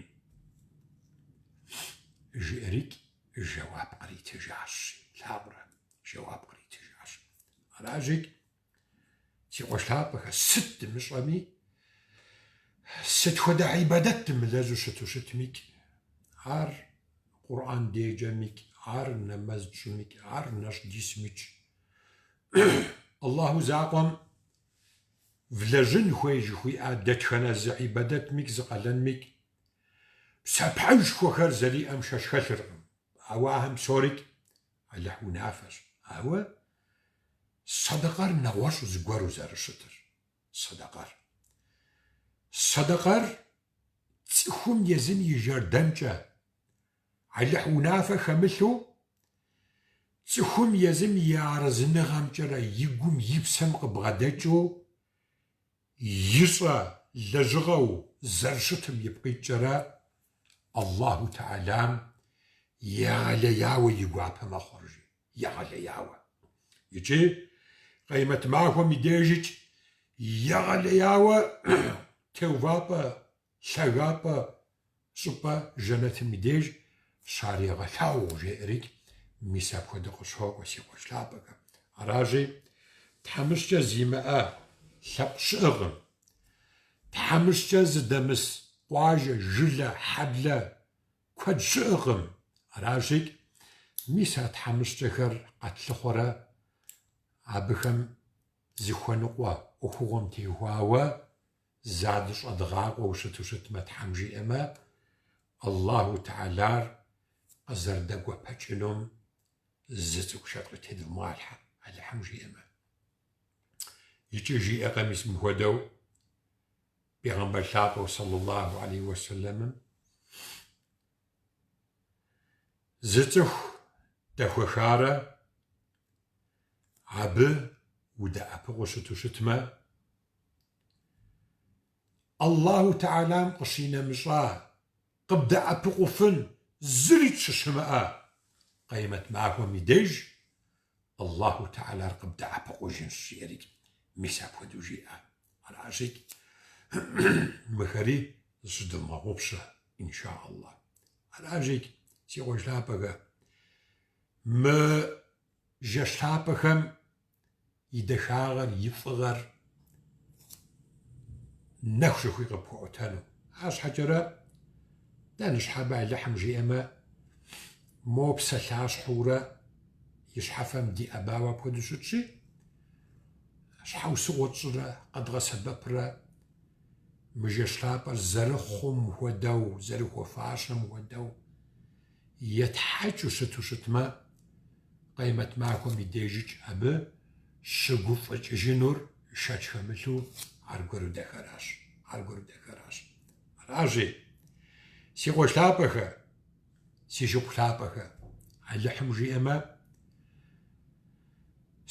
жиӏэрикӏ жэуап къритыжащ, плъагъурэ, жэуап къритыжащ. Аращикӏ, си къуэш лъапӏэхэ, сыт дымыщӏэми, сыт хуэдэ ӏибадэт дымылэжьу щыту щытмикӏ, ар Къурӏэн деджэмикӏ, ар нэмэз тщӏымикӏ, ар нэщӏ дисмикӏ. Аллаху закъуэм влэжьын хуей жыхуиӏа дэтхэнэ зы ӏибадэтмикӏ, зы къалэнмикӏ псапэшхуэхэр зэриӏэм шэч хэлъыркъым. Ауэ ахэм псорикӏ Алыхь унафэщ. Ауэ сэдэкъэр нэгъуэщӏу зыгуэру зэрыщытыр. Сэдэкъэр. Сэдэкъэр цӏыхум езым и жэрдэмкӏэ, Алыхь унафэ хэмылъу, цӏыхум езым и арэзыныгъэмкӏэрэ и гум и псэм къыбгъэдэкӏыу ищӏэ лэжьыгъэу зэрыщытым ипкъ иткӏэрэ Аллаху Тэхьэлам егъэлеяуэ и гуапэ мэхъур, жи, егъэлеяуэ. Икӏи Къеймэт махуэм и дежикӏ егъэлеяуэ теувапӏэ, лъагапӏэ щӏыпӏэ жэнэтым и деж щарегъэлъагъу, жеӏэрикӏ, мис апхуэдэ къыщокӏуэ си къуэш лъапӏэхэ. Аращи, тхьэмыщкӏэ зимыӏэ лъэпкъ щыӏэкъым. Тхьэмыщкӏэ зыдэмыс къуажэ, жылэ, хьэблэ куэд щыӏэкъым. Аращикӏ, мис а тхьэмыщкӏэхэр къэтлъыхъуэрэ абыхэм зыхуэныкъуэ ӏуэхугъуэм теухуауэ задыщӏэдгъакъуэу щыту щытмэ, Тхьэм жиӏэмэ, Аллаху Тэхьэлар къызэрыдэгуэпэкӏынум зы цӏыкӏу шэч къытедвмыгъалъхьэ, Алыхьым жиӏэмэ. Икӏи жиӏэкъэ мис мыхуэдэу Бегъымбар лъапӏэу саллаллаху алейхи уэсэлэмым зы цӏыху дэхуэхарэ абы удэӏэпыкъуу щыту щытмэ, Аллаху Тэхьэлам къыщинэмыщӏа къыбдэӏэпыкъуфын зыри щыщымыӏэ Къемэт махуэм и деж Аллаху Тэхьэлар къыбдэӏэпыкъужынщ, жиӏэрикӏ. Мис апхуэдэу жиӏа. Аращикӏ мыхэри зыщыдывмыгъэгъупщэ, инша Аллах. Аращикӏ, си къуэш лъапӏэхэ, мы жэщ лъапӏэхэм и дахагъэр, и фӏыгъэр нэху щыхуи къыпхуэӏуэтэну. Арщхьэкӏэрэ, дэ ныщхьэбэ Алыхьым жиӏэмэ, мо псалъащхьэурэ и щхьэфэм диӏэбауэ апхуэдэу щытщи, щхьэусыгъуэ тщӏырэ къэдгъэсэбэпрэ мы жэщ лъапӏэр зэрыхъум хуэдэу, зэрыхуэфащэм хуэдэу етхьэкӏыу щыту щытмэ, Къемэт махуэм и дежикӏ абы щыгуфӏыкӏыжынур шэч хэмылъу аргуэру дэхэращ, аргуэру дэхэращ. Аращи, си къуэш лъапӏэхэ, си шыпхъу лъапӏэхэ, Алыхьым жиӏэмэ,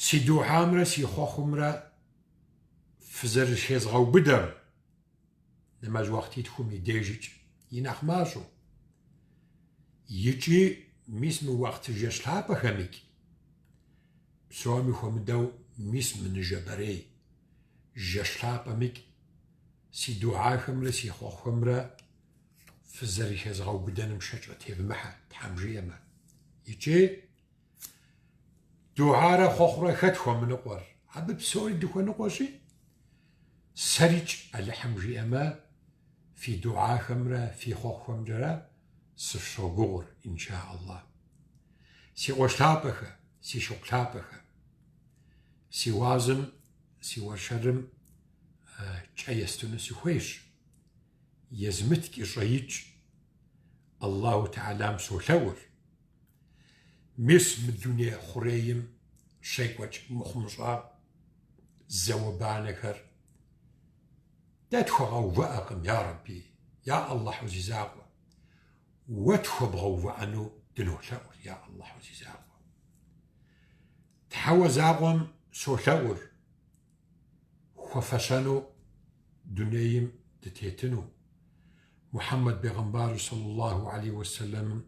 си духьамрэ си хъуэхъумрэ фызэрыхезгъэубыдэм, нэмэз уахътитхум и дежикӏ и нэхъ мащӏэу. Икӏи мис мы уахъты жэщ лъапӏэхэмикӏ, псоми хуэмыдэу мис мы ныжэбэрей жэщ лъапӏэмикӏ си дугьахэмрэ си хъуэхъухэмрэ фызэрыхезгъэубыдэным шэч къытевмыхьэ, Тхьэм жиӏэмэ. Икӏи Дугьарэ хъуэхъурэ хэт хуэмыныкъуэр? Абы псори дыхуэныкъуэщи, сэрикӏ Алыхьым жиӏэмэ, фи дугьахэмрэ фи хъуэхъухэмкӏэрэ сыфщогугъур, инша Аллах. Си къуэш лъапӏэхэ, си шыпхъу лъапӏэхэ, си уазым, си уэршэрым кӏэ естыну сыхуейщ. Езмыткӏи щӏэикӏ Аллаху Тэхьэлам солъэӏур. Мис мы дуней хъурейм щекӏуэкӏ мыхъумыщӏа зауэ-банэхэр дэ тхуэгъэувыӏэкъым, я Рэбби, я Аллахьу зи закъуэ. Уэ тхуэбгъэувыӏэну дынолъэӏур, я Аллахьу зи закъуэ. Тхьэуэ закъуэм солъэӏур хуэфэщэну дунейм дытетыну. Мухьэммэд бегъымбару саллаллаху алейхи уэсэлэмым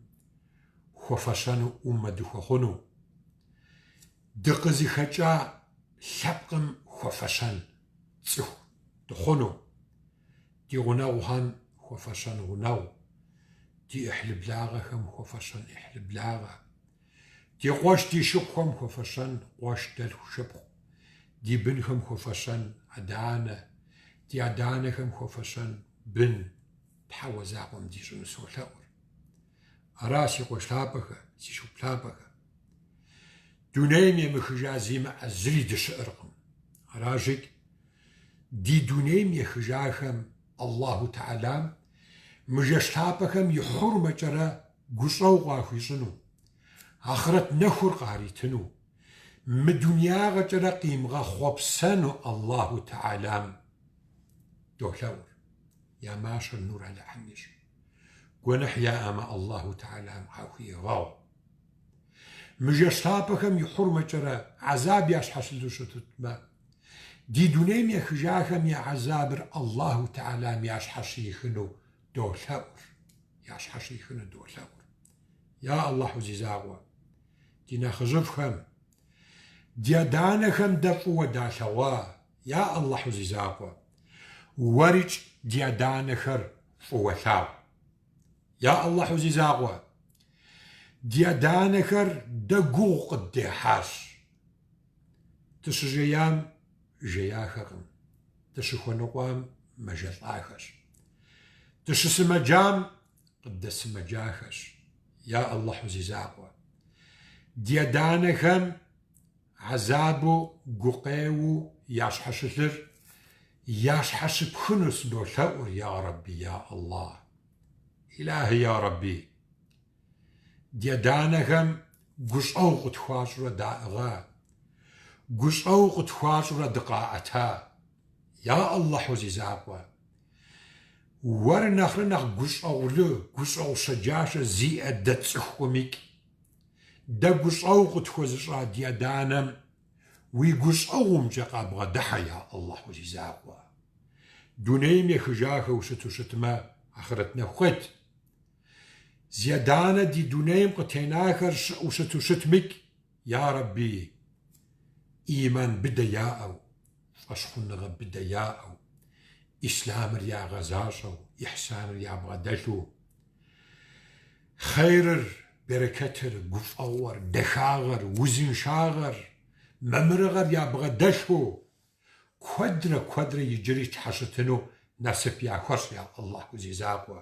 хуэфэщэну ӏуммэ дыхуэхъуну, дыкъызыхэкӏа лъэпкъым хуэфэщэн цӏыху дыхъуну, ди гъунэгъухэм хуэфэщэн гъунэгъу, ди ӏыхьлы-благъэхэм хуэфэщэн ӏыхьлы-благъэ, ди къуэш ди шыпхъухэм хуэфэщэн къуэш дэлъху шыпхъу, ди бынхэм хуэфэщэн адэ-анэ, ди адэ-анэхэм хуэфэщэн бын Тхьэуэ закъуэм дищӏыну солъэӏур. Ара си къуэш лъапӏэхэ, си шыпхъу лъапӏэхэ. Дунейм емыхыжа зимыӏэ зыри дыщыӏэркъым. Аращикӏ, ди дунейм ехыжахэм Аллаху Тэхьэлам мы жэщ лъапӏэхэм и хьурмэкӏэрэ гущӏэгъу къахуищӏыну, ахърэт нэхур къаритыну, мы дунеягъэкӏэрэ къимыгъэхъуэпсэну Аллаху Тэхьэлам долъэӏур. Я мащэр нур Алыхьым ищӏ. Гуэныхь яӏэмэ, Аллаху Тэхьэлам къахуигъэгъу. Мы жэщ лъапӏэхэм и хьурмэкӏэрэ гьэзаб ящхьэщылъу щытмэ, ди дунейм ехыжахэм я гьэзабыр Аллаху Тэхьэлам ящхьэщихыну долъэӏур. Ящхьэщихыну долъэӏур. Я Аллахьу зи закъуэ, ди нэхъыжьыфӏхэм, ди адэ-анэхэм дэ фӏыуэ далъэгъуа, я Аллахьу зи закъуэ, уэрикӏ ди адэ-анэхэр фӏыуэ лъагъу. Я Аллахьу зи закъуэ, ди адэ-анэхэр дэ гугъу къыддехьащ. Дыщыжеям жеяхэкъым, дыщыхуэныкъуам мэжэлӏахэщ. Дыщысымэджам къыддэсымэджахэщ. Я Аллахьу зи закъуэ, ди адэ-анэхэм Гьэзабу гукъеуэу ящхьэщылъыр ящхьэщыпхыну сынолъэӏур, я Рэбби, я Аллах. Илахи я Рэбби, ди адэ-анэхэм гущӏэгъу къытхуащӏурэ даӏыгъа, гущӏэгъу къытхуащӏурэ дыкъаӏэта. Я Аллахьу зи закъуэ, уэр нэхърэ нэхъ гущӏэгъулы, гущӏэгъу щэджащэ зиӏэ дэ тцӏыхукъымикӏ. Дэ гущӏэгъу къытхуэзыщӏа ди адэ-анэм уи гущӏэгъумкӏэ къабгъэдыхьэ, я Аллахьу зи закъуэ. Дунейм ехыжахэу щыту щытмэ, ахърэт нэху къет. Зи адэ-анэ ди дунейм къытенахэр щыӏэу щыту щытмикӏ, я Рэбби, ӏиман быдэ яӏэу, фӏэщхъуныгъэ быдэ яӏэу, ислъамыр ягъэзащӏэу, ихьсаныр ябгъэдэлъу, хъейрыр, берэкэтыр, гуфӏэгъуэр, дахагъэр, узыншагъэр, мамырыгъэр ябгъэдэлъу, Куэдрэ, куэдрэ иджыри тщхьэщытыну насып яхуэщӏ, я Аллахьу зи закъуэ.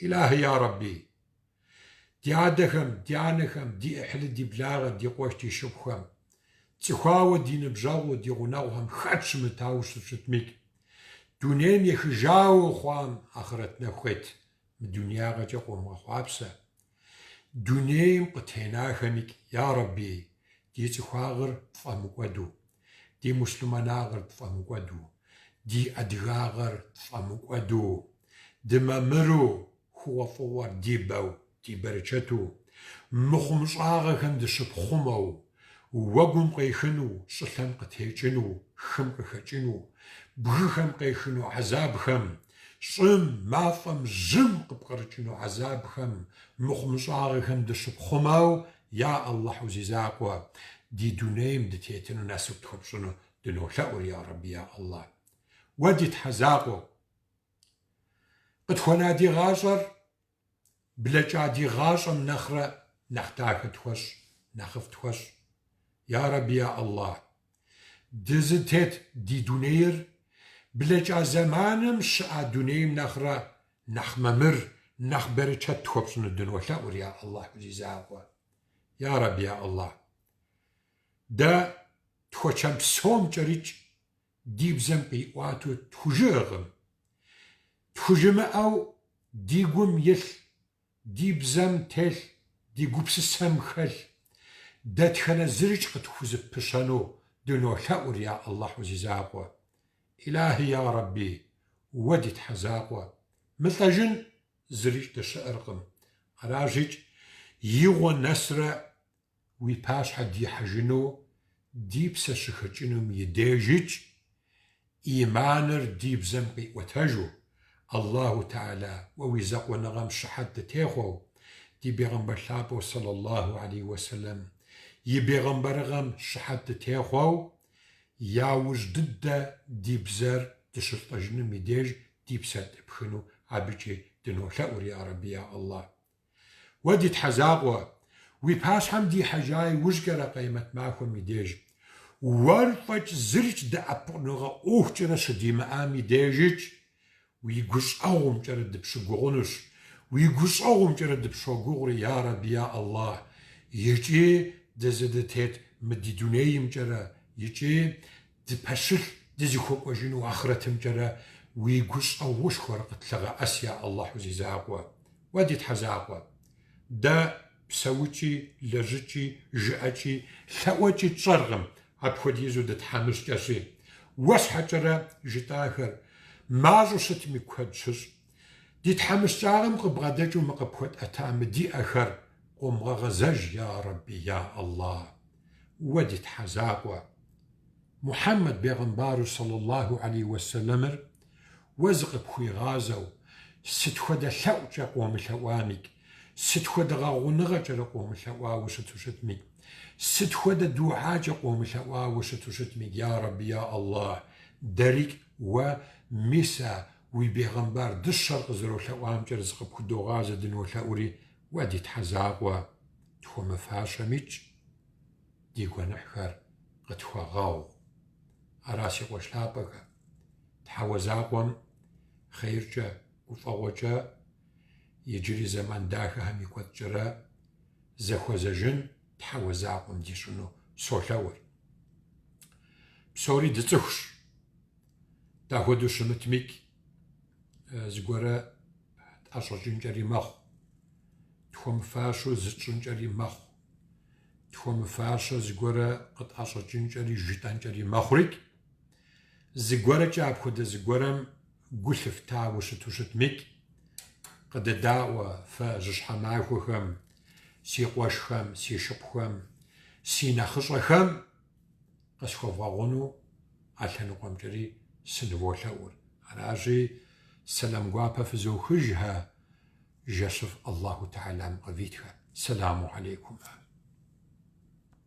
Илахи, я Рэбби, ди адэхэм, ди анэхэм, ди ӏыхьлы, ди благъэ, ди къуэш, ди шыпхъухэм, тцӏыхуауэ ди ныбжьэгъуу, ди гъунэгъухэм хэт щымытауэ щытмикӏ, дунейм ехыжауэ хъуам ахърэт нэху къет, мы дунеягъэкӏэ къомыгъэхъуапсэ. Дунейм къытенахэмикӏ, я Рэбби, ди цӏыхуагъыр тфӏэмыкӏуэду, ди муслъымэнагъыр тфӏэмыкӏуэду, ди адыгагъэр тфӏэмыкӏуэду, дымамыру, хъугъуэфӏыгъуэр ди бэу, ди берычэту, мыхъумыщӏагъэхэм дыщыпхъумэу, уэгум къехыну, щӏылъэм къытекӏыну, хым къыхэкӏыну, бгыхэм къехыну гьэзабхэм, щӏым, мафӏэм, жьым къыпкърыкӏыну гьэзабхэм, мыхъумыщӏагъэхэм дыщыпхъумэу, я Аллахьу зи закъуэ, ди дунейм дытетыну насып тхуэпщӏыну дынолъэӏур, я Рэбби, я Аллах. Уэ ди Тхьэ закъуэу, къытхуэна ди гъащӏэр Блэкӏа ди гъащӏэм нэхърэ нэхъ дахэ тхуэщӏ, нэхъыфӏ тхуэщӏ. Я Рэбби, я Аллах, дызытет ди дунейр блэкӏа зэманым щыӏа дунейм нэхърэ нэхъ мамыр, нэхъ берычэт тхуэпщӏыну дынолъэӏур, я Аллахьу зи закъуэ. Я Рэбби, я Аллах, дэ тхуэчэм псомкӏэрикӏ ди бзэм къиӏуатэу тхужыӏэкъым. Тхужымыӏэу ди гум илъ, ди бзэм телъ, ди гупсысэм хэлъ дэтхэнэ зырикӏ къытхузыпыщэну дынолъэӏур, я Аллахьу зи закъуэ. Илахи, я Рэбби, уэ ди Тхьэ закъуэ, мылӏэжын зырикӏ дыщыӏэркъым. Аращикӏ, игъуэ нэсрэ Уи пащхьэ дихьэжыну ди псэ щыхэкӏынум и дежикӏ, ӏиманыр ди бзэм къиӏуэтэжу, Аллаху Тэхьэла уэ уи закъуэныгъэм щыхьэт дытехъуэу, ди бегъымбар лъапӏэу сэллаллаху алейхи уэсэлэм и бегъымбарыгъэм щыхьэт дытехъуэу, яужь дыдэ ди бзэр дыщылӏэжынум и деж ди псэр тӏыпхыну абыкӏи дынолъэӏур, я Рэбби, я Аллах. Уэ ди Тхьэ закъуэ, уи пащхьэм дихьэжа иужькӏэрэ Къемэт махуэм и деж, уэр фӏэкӏ зырикӏ дэӏэпыкъуныгъэ ӏуэхукӏэрэ щыдимыӏам и дежикӏ, уи гущӏэгъумкӏэрэ дыпщыгугъынущ, уи гущӏэгъумкӏэрэ дыпщогугъри, я Рэбби, я Аллах, икӏи дызыдытет мы ди дунеймкӏэрэ, икӏи дыпэщылъ дызыхуэкӏуэжыну ахърэтымкӏэрэ уи гущӏэгъушхуэр къытлъэгъэӏэс, я Аллахьу зи закъуэ. Уэ ди Тхьэ закъуэ, дэ псэукӏи, лэжьыкӏи, жыӏэкӏи, лъэӏуэкӏи тщӏэркъым, апхуэдизу дытхьэмыщкӏэщи. Уэ щхьэкӏэрэ жытӏахэр мащӏэу щытми куэд щыщӏ. Ди тхьэмыщкӏагъэм къыбгъэдэкӏыу мы къыпхуэтӏэта мы ди ӏэхэр къомыгъэгъэзэж, я Рэбби, я Аллах. Уэ ди Тхьэ закъуэ, Мухьэммэд бегъымбару сэллаллаху алейхи уэсэлэмыр уэ зыкъыпхуигъазэу сыт хуэдэ лъэӏукӏэ къомылъэӏуамикӏ, сыт хуэдэ гъэгъуныгъэкӏэрэ къомылъэӏуауэ щыту щытмикӏ, сыт хуэдэ дугьакӏэ къомылъэӏуауэ щыту щытмикӏ, я Рэбби, я Аллах, дэрикӏ уэ мис а уи бегъымбар дыщэр къызэролъэӏуамкӏэрэ зыкъыпхудогъазэ дынолъэӏури, уэ ди Тхьэ закъуэ, тхуэмыфащэмикӏ ди гуэныхьхэр къытхуэгъэгъу. Ара си къуэш лъапӏэхэ, Тхьэуэ закъуэм хъейркӏэ, гуфӏэгъуэкӏэ иджыри зэман дахэхэм и кӏуэцӏкӏэрэ зэхуэзэжын Тхьэуэ закъуэм дищӏыну солъэӏур. Псори дыцӏыхущ. Дахуэдэу щымытмикӏ, зыгуэрэ. тӏэщӏэкӏынкӏэри мэхъу, тхуэмыфащэу зытщӏынкӏэри мэхъу, тхуэмыфащэ зыгуэрэ къытӏэщӏэкӏынкӏэри жытӏэнкӏэри мэхъурикӏ. Зыгуэрэкӏэ апхуэдэ зыгуэрэм гу лъыфтауэ щыту щытмикӏ, къыдэдаӏуэ фэ жьыщхьэ махуэхэм, си къуэшхэм, си шыпхъухэм, си нэхъыщӏэхэм къысхуэвгъэгъуну а лъэныкъуэмкӏэри сыныволъэӏур. Аращи, сэлам гуапэ фызохыжхэ, жэщыфӏ Аллаху Тэхьэлам къывитхэ. Сэламу алейкум.